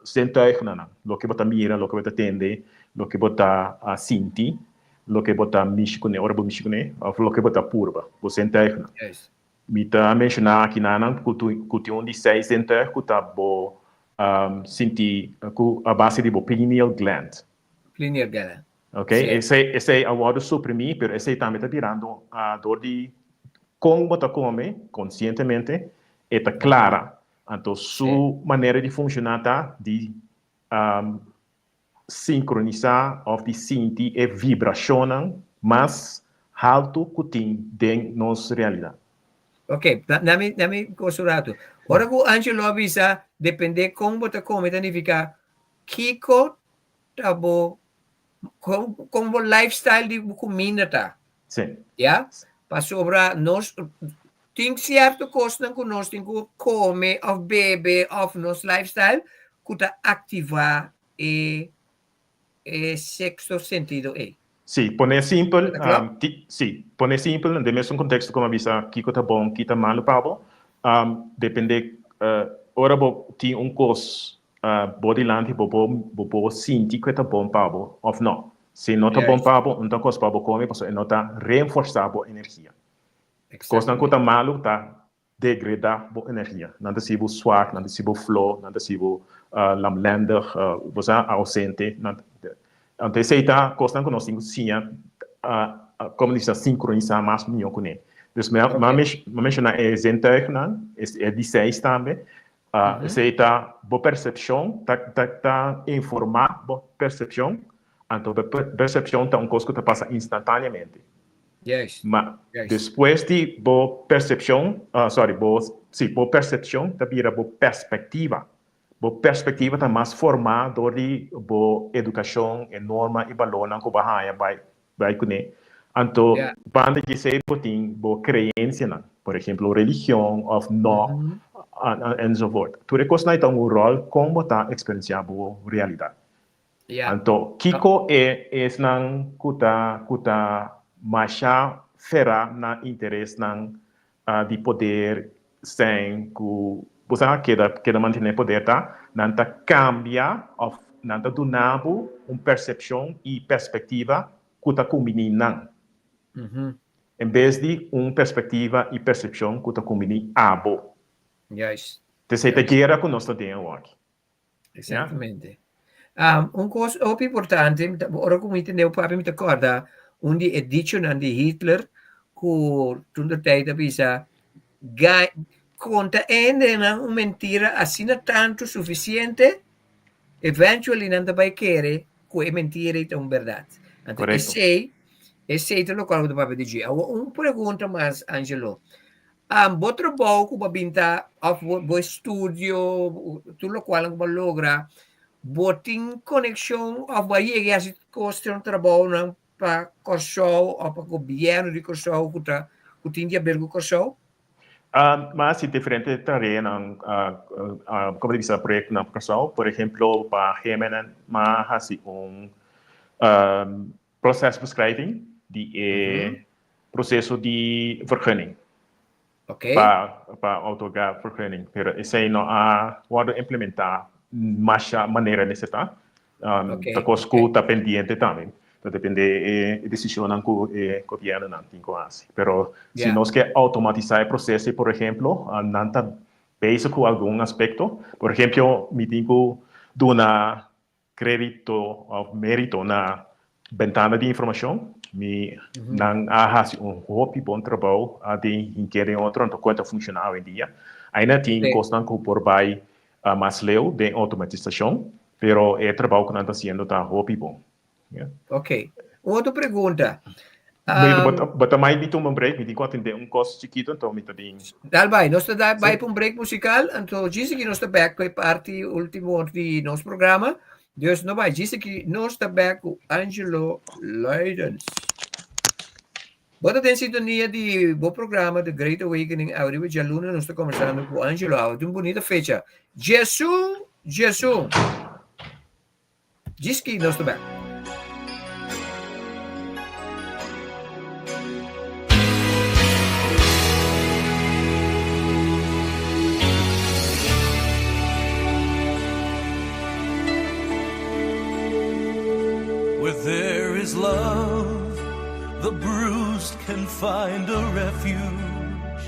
zintuignan, loke bo ta mira, loke bo ta tende, loke bo ta sinti, loke bo ta mishi kuné ora bo mishi kuné òf loke bo ta purba, bo zintuignan. Mi ta menshoná akinanan ku ku tin un di seis zintuig ku ta bo sinti ku a base di bo pineal gland. Pineal gland. Ok, esei esei a wòrdu suprimí pero esei tambe ta birando dor di kon bo ta kome konsientemente e ta klara. Anto su manera di funshoná ta di sinkronisá òf di sinti e vibrashonnan mas haltu ku tin den nos realidat. Ok, na mi na mi kos un ratu. Ora ku Angelo a bisa dependé kon bo ta kome ta nifiká kiko ta bo kon kon bo lifestyle di bo kuminda ta. Sí. Ya? Pasobra nos tin sierto kosnan ku nos tin ku kome òf bebe òf nos lifestyle ku ta aktivá e e sexto sentido ei. Sí, pone simpel, Ta kla? ti, sí, pone simpel den mesun konteksto ku mi a bisa kiko ta bon, ki ta malu pa bo, depende ora bo tin un kos bo dilanti bo por bo por sinti ku e ta bon pa bo òf no. Si no ta bon pa bo, un ta kos pa bo kome pasobra e no ta reenforsá bo energia. Kosnan ku ta malu ta degredá bo energia. Nan ta hasi bo swak, nan ta hasi bo flo, nan ta hasi bo lamlendig, bo sa, ausente. Anto esei ta kosnan ku nos tin ku siña komo di bisa sinkronisá mas mihó kuné. Dus mi a menshoná e zintuignan, e di seis tambe. Esei ta bo persepshon, ta ta informá bo persepshon, anto bo persepshon ta un kos ku ta pasa instantáneamente. Ma despues di bo persepshon, sorry, bo, sí, bo persepshon ta bira bo perspektiva. Bo perspektiva ta mas formá dor di bo edukashon, e norma i balornan ku bo a haña bai Bai kuné. Anto banda di esei bo tin bo kreensianan, por ehemplo religion òf no, enzovoort. Tur e kosnan ei ta un ròl kon bo ta eksperensiá bo realidat. Anto kiko e esnan ku ta ku ta masha ferá na interesnan di poder sèn ku. Bo sa keda keda mantené poder ta nan ta kambia òf nan ta duna bo un persepshon i perspektiva ku ta kumbiní nan. En bes di un perspektiva i persepshon ku ta kumbiní abo. Juist. T'esei ta guera ku nos ta den awor aki. Exactamente. Un kos hopi importante, ora ku mi tende bo papia mi ta kòrda un di e dichonan di Hitler ku toen de tijd a bisa, konta hendenan un mentira asina tantu sufisiente, eventually nan ta bai kere ku e mentira ei ta un bèrdat. Anto esei, esei ta lokual ku ta papia di dje. Awor un pregunta mas, Angelo. Bo trabou ku bo a bin ta òf bo estudio, tur lokual ku bo a logra, bo tin konekshon òf bo a yega i hasi kos den trabounan pa Kòrsou òf pa gobièrnu di Kòrsou ku ta ku tin di aber ku Kòrsou? Mi a hasi diferente tareanan, komo ta bisa, proyektonan pa Kòrsou. Por ehemplo, pa GMNN mi a hasi un Procesbeschrijving di e proceso di vergunning. Pa pa otorga vergunning. Pero esei no a wordo implementa masha manera mester ta. Ta cos cu ta pendiente tambe. Ta depende e decisionnan cu e gobiernonan tin cu haci. Pero si nos ke automatisa e proceso por ehemplo, nan ta bezig cu algun aspecto. Por ehemplo, mi tin cu duna Kredito òf mérito na bentana di informashon. Mi nan a hasi un hopi bon trabou den hinke den otro anto kon ta funshoná awendia. Ainda tin kosnan ku por bai mas leu den outomatisashon, pero e trabou ku nan ta hasiendo ta hopi bon. Ok. Un otro pregunta. Bo ta mai mi tuma un break? Mi tin ku atendé un kos chikitu, anto mi ta bin. Dal bai. Nos ta dal bai pa un break musical, anto djis aki nos ta bek ku e parti ultimo di nos programa. Dus no bai, djis aki nos ta bek ku Angelo Luidens. Bo ta den sintonia di bo programa The Great Awakening awe riba djaluna nos ta kombersando ku Angelo awe. Ta un bunita fecha. Djesun, djesun. Djis nos ta bek. Where there is love, the bruised can find a refuge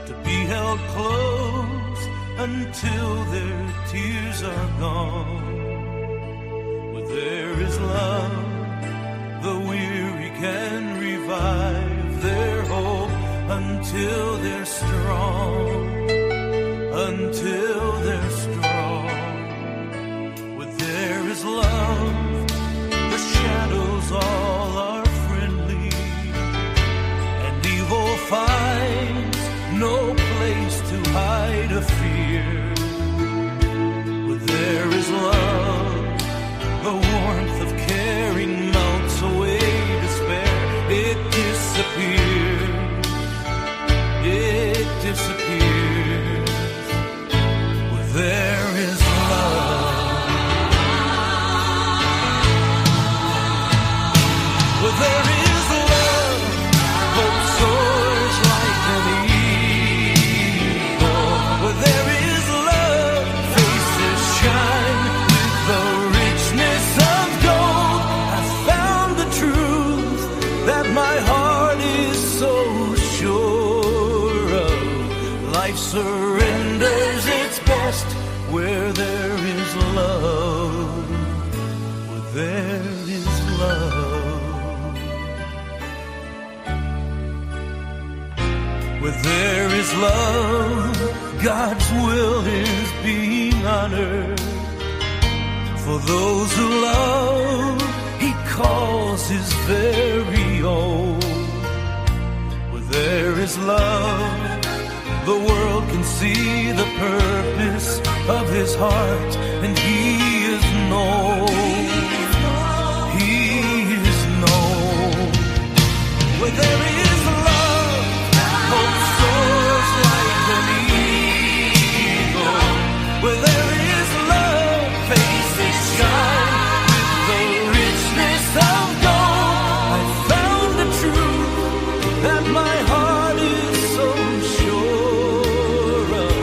to be held close until their tears are gone. Where there is love, the weary can revive their hope until they're strong. Until they're strong. Where there is love, the shadows all are friendly, and evil finds no place to hide a fear. Where there is love, the warmth of caring melts away despair. It disappears. It disappears. Where there is love. Where there is love, hope soars like an eagle. Where there is love, faces shine with the richness of gold. I found the truth that my heart is so sure of. Life surrenders its best where there is love. Where there is love. Where there is love, God's will is being honored. For those who love, He calls His very own. Where there is love, the world can see the purpose of His heart, and He is known. He is known. Where there is love, hope soars like an eagle. Where there is love, faces shine with the richness of gold. I found the truth that my heart is so sure of.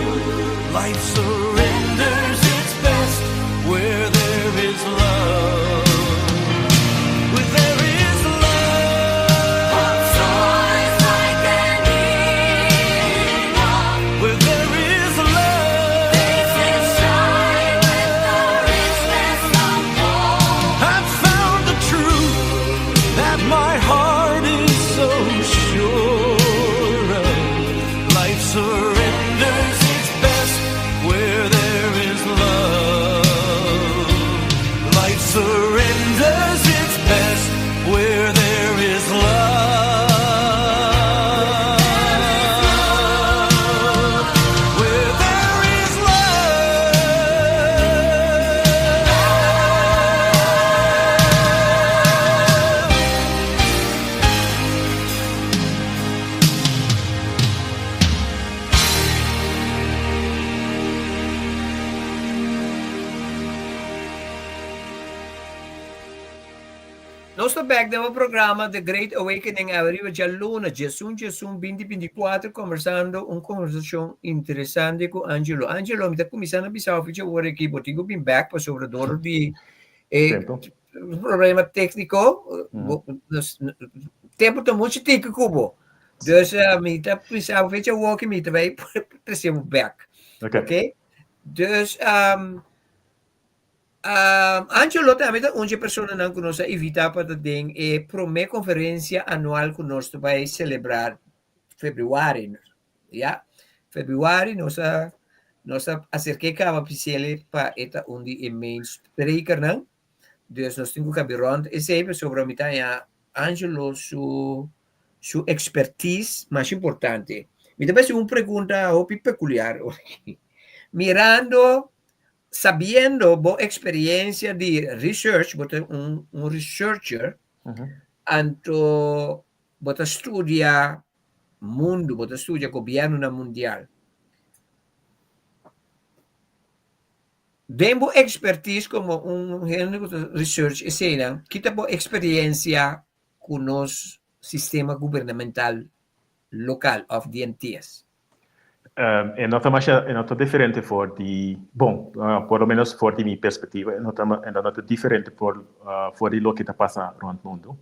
surrenders its best where there is love. Life surrenders its best where there is love. Where there is love. Nos ta bek den bo programa The Great Awakening awe riba djaluna, djesun djesun binti bintikuater kombersando un konversashon interesante ku Angelo. Angelo, mi ta kuminsá na bisa bo ficha ora aki bo tin ku bin bek pasobra dor di e Tempo. problema tékniko bo nos tempu ta muchu tiki ku bo. Dus mi ta bisa bo ficha awor mi ta bai trese bo bek. Ok. Ok? Dus Angelo tambe ta un dje personanan ku nos a invitá pa ta den e promé konferensia anual ku nos ta bai selebrá febrüari. Ya, febrüari nos a nos a aserk'é kaba Pisele pa e ta un di e main sprekernan. Dus nos tin ku kabi rònt esei pasobra mi ta haña Angelo su su ekspertis mas importante. Mi ta bai hasi un pregunta hopi pekuliar. Mirando Sabiendo bo experiencia di research, bo ta un, un researcher, anto bo ta studia mundo, bo ta studia gobiernonan mundial. Den bo expertise como un hende cu ta research eseinan, ki ta bo experiencia cu nos sistema gubernamental local of di NTS? E no ta masha, e no ta diferente for di, bon, por lo menos for di mi perspectiva, e no ta, e no ta diferente for, for di loke ta pasa rond mundu.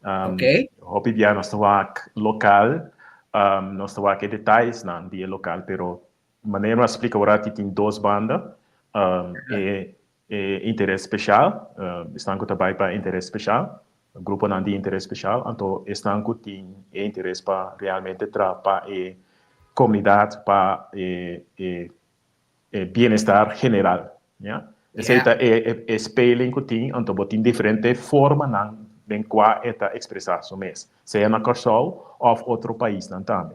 Oké. Hopi bia nos ta wak lokal, nos ta wak e detayesnan di e lokal, pero manera mi a splika ora ti tin dos banda, e E interes speshal, esnan ku ta bai pa interes speshal, gruponan di interes speshal, anto esnan ku tin e interes pa realmente traha pa e komunidat, pa e e bienestar general, ya. Esei ta e e speling ku tin, anto bo tin diferente formanan den kua e ta ekspresá su mes, sea na Kòrsou òf otro paisnan tambe.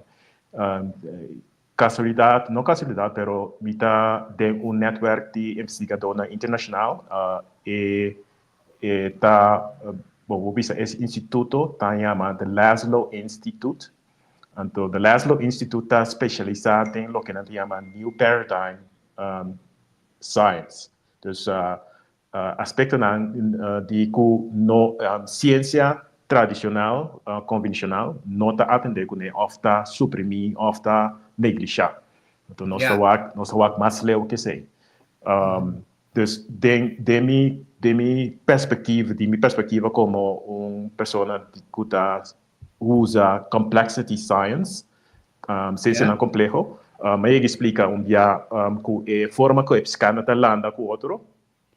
Casualidad, no casualidad, pero mi ta den un netwerk di investigadornan internacional. E e ta, bo por bisa e instituto ta yama The Laszlo Institute. Anto The Laszlo Institute ta specialisa den loke nan ta yama New Paradigm Science. Dus Aspektonan di ku no siensia tradishonal, konvenshonal, no ta atendé kuné òf ta suprimí òf ta neglishá. Anto nos ta wak, nos ta wak mas leu ke esei. Dus den den mi den mi perspektiva, di mi perspektiva komo un persona ku ta usa complexity science, siensianan kompleho, mi a yega splika un bia ku e forma ku e piskana ta landa ku otro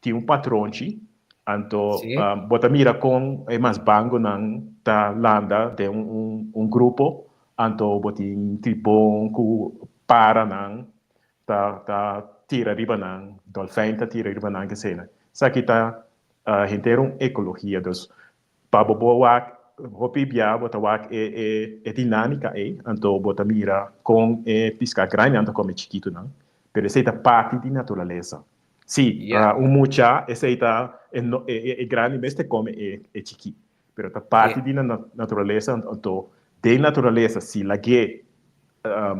tin un patronchi, anto bo ta mira kon e mas bangonan ta landa den un grupo, anto bo tin tribon ku paranan ta ta tira riba nan, dolfijn ta tira riba nan, kesenan. Esaki ta henter un ekologia, dus Pa bo por wak hopi bia bo ta wak e e e dinamika ei, anto bo ta mira kon e piská grandinan ta kome chikitunan, pero esei ta parti di naturalesa. Sí, Ya. un mucha esei ta e no e e e grandi mester kome e e chikí, pero ta parti Sí. di na naturalesa, anto den naturalesa si lag'é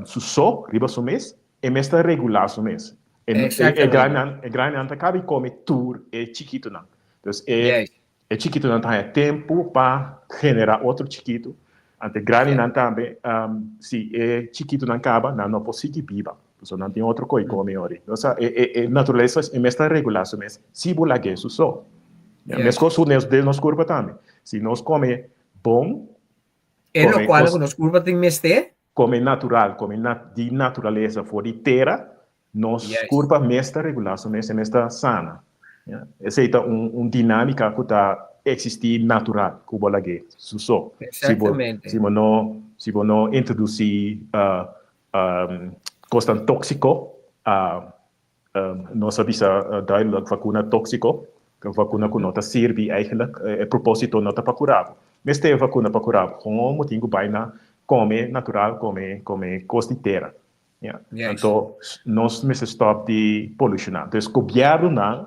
su so riba su mes, e mes ta regulá su mes. E e e Exactamente. grandinan e grandinan ta kabi kome tur e chikitunan. Dus e Juist. E chikitunan ta haña tempu pa generá otro chikitu. Ante grandinan tambe, si e chikitunan kaba, nan no por sigui biba. Pasobra nan tin otro koi kome ori. Nos sa, e, e, e naturalesa e mes ta regulá su mes si bo lag'é su so. Meskos ku nos den nos kurpa tambe. Si nos kome bon, E kome lokual kos ku nos kurpa tin mester. Kome natural, kome na, di naturalesa for di tera, Nos Yes. kurpa mes ta regulá su mes, e mes ta sana. Ya. Esei ta un, un dinámika ku ta eksistí natural, ku bo lag'é su so. Si bo, Exactamente. si bo no, si bo no introdusí uh, um, kosnan tóksiko, uh, um, nos a bisa uh, duidelijk vakuna tóksiko, vakuna ku no ta sirbi eigenlijk, e propósito no ta pa kura bo. Mester vakuna pa kura bo, gewoon bo tin ku bai na kome natural, kome, kome kos di tera. Ja. Anto nos mester stop di polushoná. Dus gobièrnunan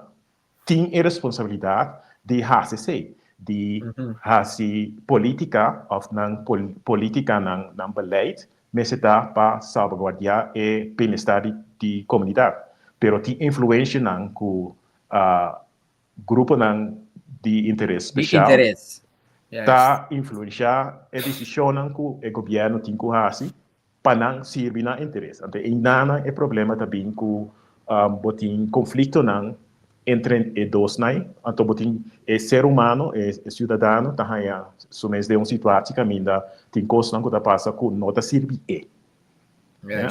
tin e responsabilidat di hasi esei, di hasi polítika òf nan polítika, nan nan beleid mester ta pa salbaguardiá e bienestar di di komunidat. Pero tin influenshanan ku gruponan di interes spesial ta influenshá e desishonnan ku e gobièrnu tin ku hasi pa nan sirbi nan interes. Anto einanan e problema ta bin ku bo tin konfliktonan entre e dosnan, anto bo tin e ser humano, e siudadano ta haña su mes den un situatie kaminda tin kosnan ku ta pasa ku no ta sirbi e.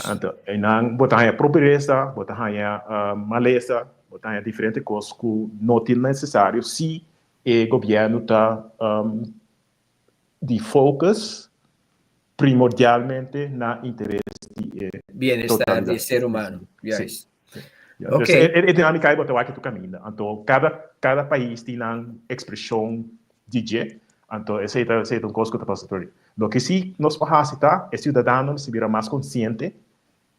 Anto einan bo ta haña pobresa, bo ta haña malesa, bo ta haña diferente kos ku no tin nesesario si e gobièrnu ta di focus primordialmente na interes di e bienestar di e ser humano. Juist. Sí. Ok. Dus e dinámica ei bo ta wak tur caminda. Anto cada cada pais tin nan expresion di dje. Anto esei ta esei ta un cos cu ta pasa tur. Loke si nos por haci ta e ciudadano mester bira mas consciente,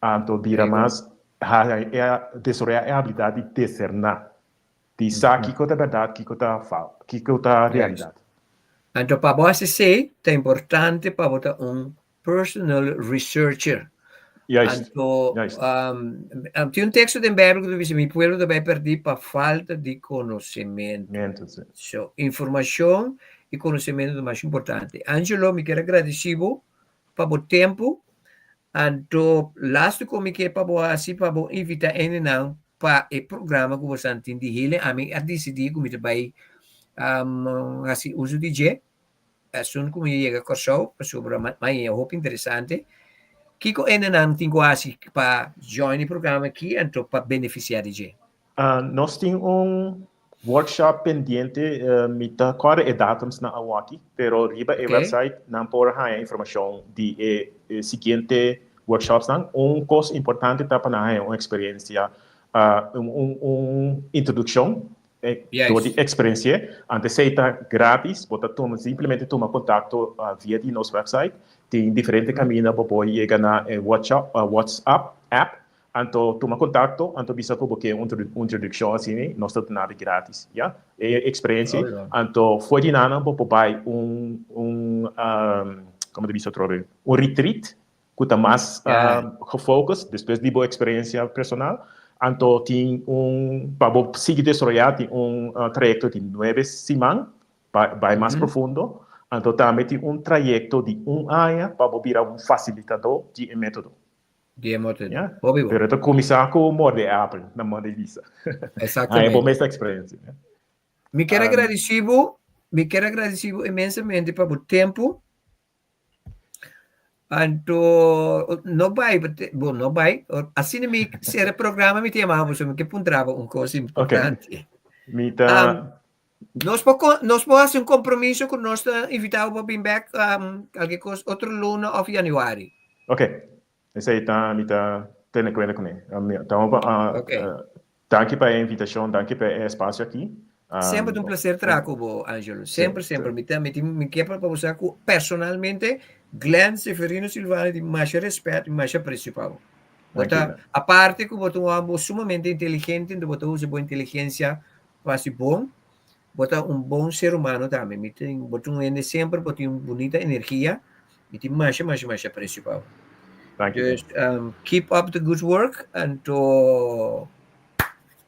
anto bira mas desaroya e habilidad di discerna Di sa kiko ta bèrdat, kiko ta fal, kiko ta realidat. Anto pa bo hasi esei, ta importante pa bo ta un personal researcher. Juist, Anto, juist. tin un teksto den Bijbel ku ta bisa, Mi pueblo ta bai pèrdí pa falta di konosementu. Mentu, si. So, informashon i konosementu ta masha importante. Angelo, mi kier a gradisí bo pa bo tempu. Anto lastu ku mi ke pa bo hasi pa bo invitá hendenan pa e programa ku bosan tin di healing, ami a disidí ku mi ta bai hasi uso di dje asun ku mi yega Kòrsou pasobra mi haña hopi interesante. Kiko hendenan tin ku hasi pa join e programa aki anto pa benefisiá di dje? Nos tin un Workshop pendiente, mi ta kòrda e datums na awaki, pero riba e website nan por haña informashon di e siguiente workshopsnan. Un kos importante ta pa nan haña un eksperensia, un introdukshon dor di eksperensi'é. Antes esei ta gratis, bo ta tuma simplemente tuma kontakto via di nos website. Tin diferente kaminda bo por yega na e WhatsApp app. Anto tuma kontakto, anto bisa ku bo ke un introdukshon asina, nos ta duna di gratis, ya, e eksperensia. Anto for di nan bo por bai un, un, komo ta bisa atrobe, un retreat ku ta mas gefocus despues di bo eksperensia personal. Anto tin un, pa bo sigui desaroyá tin un trayekto di nuebe siman pa bai mas profundo. Anto tambe tin un trayekto di un aña pa bo bira un fasilitadó di e método. Di e morde. Ja. Hopi bon. Pero ta kuminsá ku morde e apel, na morde bisa. Exactamente. Haña bo mes eksperensia. Mi kier a gradisí bo, mi kier a gradisí bo inmensamente pa bo tempu. Anto, no bai, bo no bai. Asina mi sera e programa mi ta yama bo, so mi ke puntra bo un kos importante. Okay. Mi ta Nos por nos por hasi un kompromiso ku nos ta invitá bo pa bin bèk alke kos otro luna òf yanüari. Ok, esei ta mi ta tene kuenta kuné. Ta hopi danki pa e invitashon, danki pa e espasio aki. Semper ta un plaser traha ku bo, Angelo. Semper, semper. Mi ta mi tin mi ke pa bo sa ku personalmente Glenn Seferino Silvano tin masha rèspèt i masha apresio pa bo. Bo ta aparte ku bo ta un hòmber sumamente inteligente, enton bo ta usa bo inteligensia Hasi bon, bo ta un bon ser humano tambe. Mi tin, bo ta un hende semper, bo tin un bunita energia. Mi tin masha, masha, masha aprecio pa bo. Danki. Dus, keep up the good work. Anto,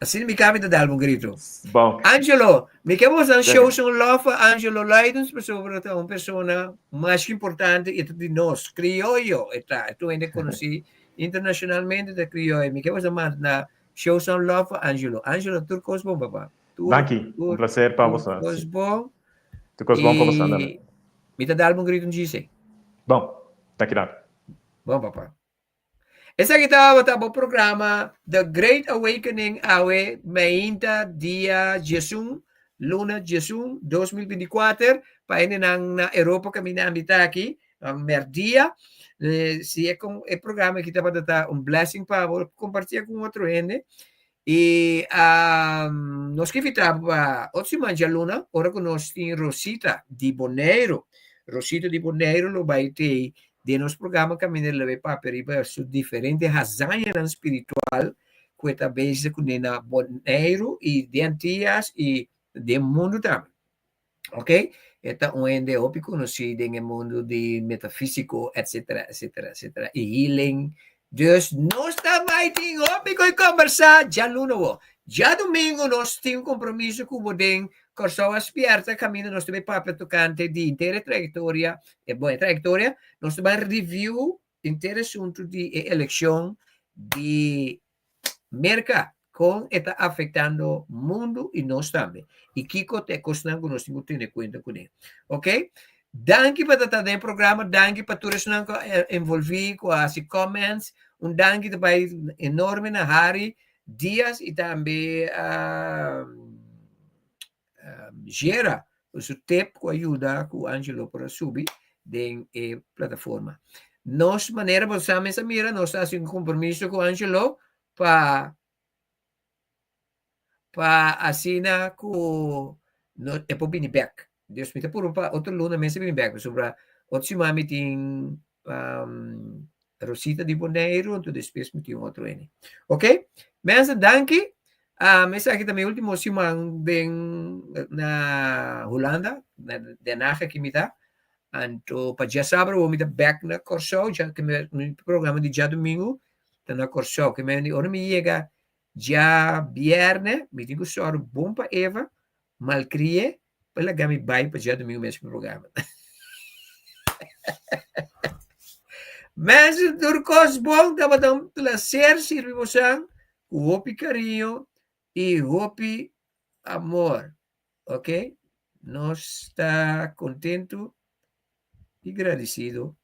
asina mi cambia ta dal un grito. Bon. Angelo, mi ke bo san show Zeker. some love pa Angelo Luidens, pasobra ta un persona masha importante y ta di nos, crioyo e ta. E ta un hende conoci internacionalmente, ta crioyo. Mi ke bo san manda Show some love pa Angelo. Angelo, tur kos bon, papa. Tur, Danki. tur, Un placer pa tur boso. kos bon. Tur kos bon pa boso tambe. I mi ta dal bo un grito un djise. Bon. Danki dan. Bon, papa. Esaki tabata bo programa The Great Awakening awe meinta dia 11, luna 11, 2024, pa hendenan na Europa kaminda ami ta aki, merdia. Si e, e programa aki tabata ta un blessing pa bo, kompartié ku otro hende. I um, nos ke invitá pa otro siman djaluna, ora ku nos tin Rosita di Boneiru. Rosita di Boneiru lo bai te den nos programa kaminda lo bai papia riba su diferente hazañanan spiritual ku e ta bezig kuné na Boneiru i den Antias i den mundu tambe. Ok? E ta un hende hopi konosí den e mundu di metafísiko, etcetera, etcetera, etcetera, i healing. Dus nos ta bai tin hopi ku kombersá djaluna bo. Djadumingu nos tin un kompromiso ku bo den Kòrsou a Spièrta kaminda nos ta bai papia tokante di henter e trayektoria, e bon e trayektoria, nos ta bai review henter asuntu di e elekshon di Merka, kon e ta afektando mundu i nos tambe. I kiko ta e kosnan ku nos tin ku tene kuenta kuné. Ok? Danki pa ta ta den e programa, danki pa tur esnan ku a envolví, ku a hasi comments. Un danki ta bai enorme na Harry Diaz i tambe Gera ku su tip ku a yuda ku Angelo por a subi den e plataforma. Nos manera bo sa mes a mira nos ta hasi un kompromiso ku Angelo pa pa asina ku no e por bini bek. Dios mi ta purba pa otro luna mes e bini bek pasobra otro siman mi tin Rosita di Boneiru anto despues mi tin otro hende. Ok, mensen danki. Um, esaki ta mi último siman den na Hulanda, na Den Haag aki mi ta. Anto pa djasabra awor mi ta bek na Kòrsou, dja ke mi mi programa di djadumingu ta na Kòrsou. Ke men ora mi yega djabièrnè mi tin ku sòru bon pa Eva Malcrié pa laga mi bai pa djadumingu mes mi programa. Mensen tur kos bon tabata un placer sirbi bosan ku hopi kariño i hopi amor. Ok, nos ta kontentu i gradisido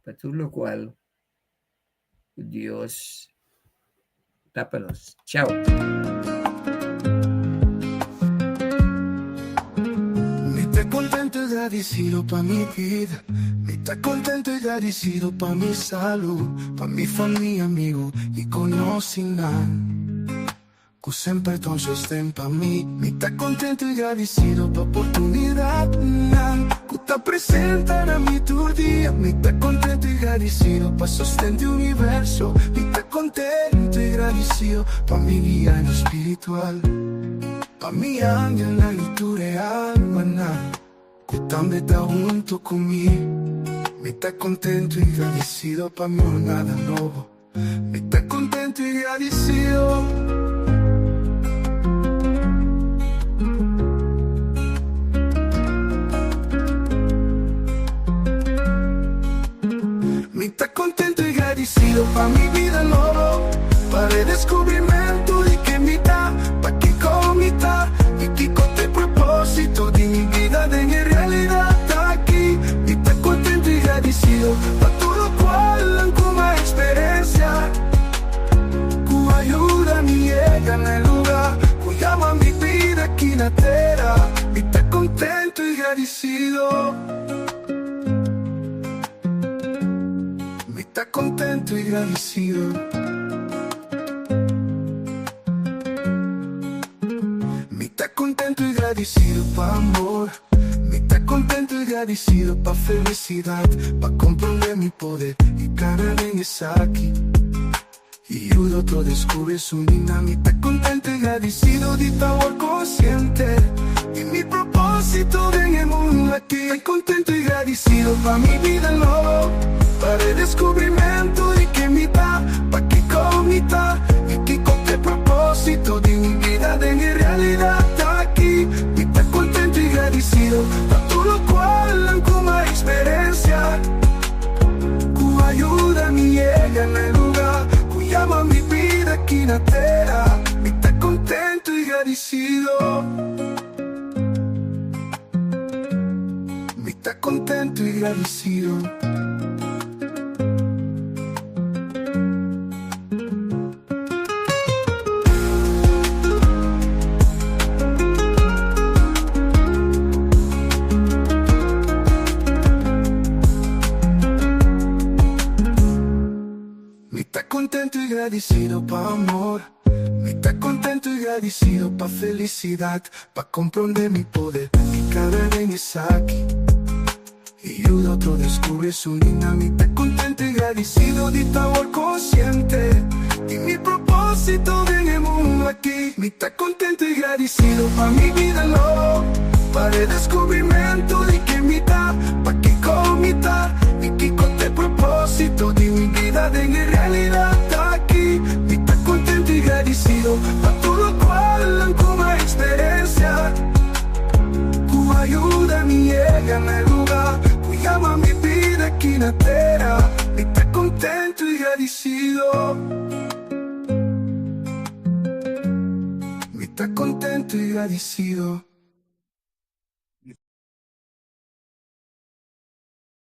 pa tur lokual ku Dios ta pa nos. Chao. Mi ta contento y gradicido pa mi vida Mi ta contento y gradicido pa mi salud Pa mi familia, amigo y conocinan Ku semper ta un sosten pa mi. Mi ta kontentu i gradisido pa oportunidatnan ku ta presenta na mi tur dia. Mi ta kontentu i gradisido pa sosten di universo. Mi ta kontentu i gradisido pa mi guianan spiritual, pa mi angelnan i tur e almanan ku tambe ta huntu ku mi. Mi ta kontentu i gradisido pa mi jornada nobo. Mi ta contento y gradicido. Mi ta contento y gradicido pa mi bida nobo, pa redescubrimento di ken mi ta, pa kico mi ta y kico ta e proposito di mi bida den e realidad aki. Mi ta contento y gradicido pa tur locual cu mi a experiencia, cu a yuda mi yega na e lugar cu yama mi bida aki na tera. Mi ta contento y gradicido. Mi ta contento y gradicido. Mi ta contento y gradicido pa amor. Mi ta contento y gradicido pa felicidad, pa comprende mi poder y cana den esaki y yuda otro descubri su nina. Mi ta contento y gradicido di ta awor consciente di mi proposito den e mundo aki. Ta contento y gradicido pa mi bida nobo, pa redescubrimento di ken mi ta, pa kico mi ta y kico t'e proposito di mi bida den e realidad aki. Mi ta contento y gradicido pa tur locual cu mi a experiencia, cu a yuda mi yega na e lugar cu yama mi bida aki na tera. Mi ta contento y gradicido. Mi ta contento y gradicido. kontentu i gradisido pa amor. Mi ta kontentu i gradisido pa felisidat, pa komprondé mi poder ki kabe den esaki i yuda otro deskubrí esun. Mi ta kontentu i gradisido di ta awor konsiente di mi propósito den e mundu aki. Mi ta kontentu i gradisido pa mi bida lo, pa e deskubrimentu di ken mi ta, pa kiko mi ta i kiko ta e propósito di mi bida den e realidat aki. Mi ta kontentu i gradisido pa tur lokual ku mi a eksperensiá, ku a yuda mi yega na e lugá ku yama mi bida aki na tera. Mi ta kontentu i gradisido. Mi ta kontentu i gradisido.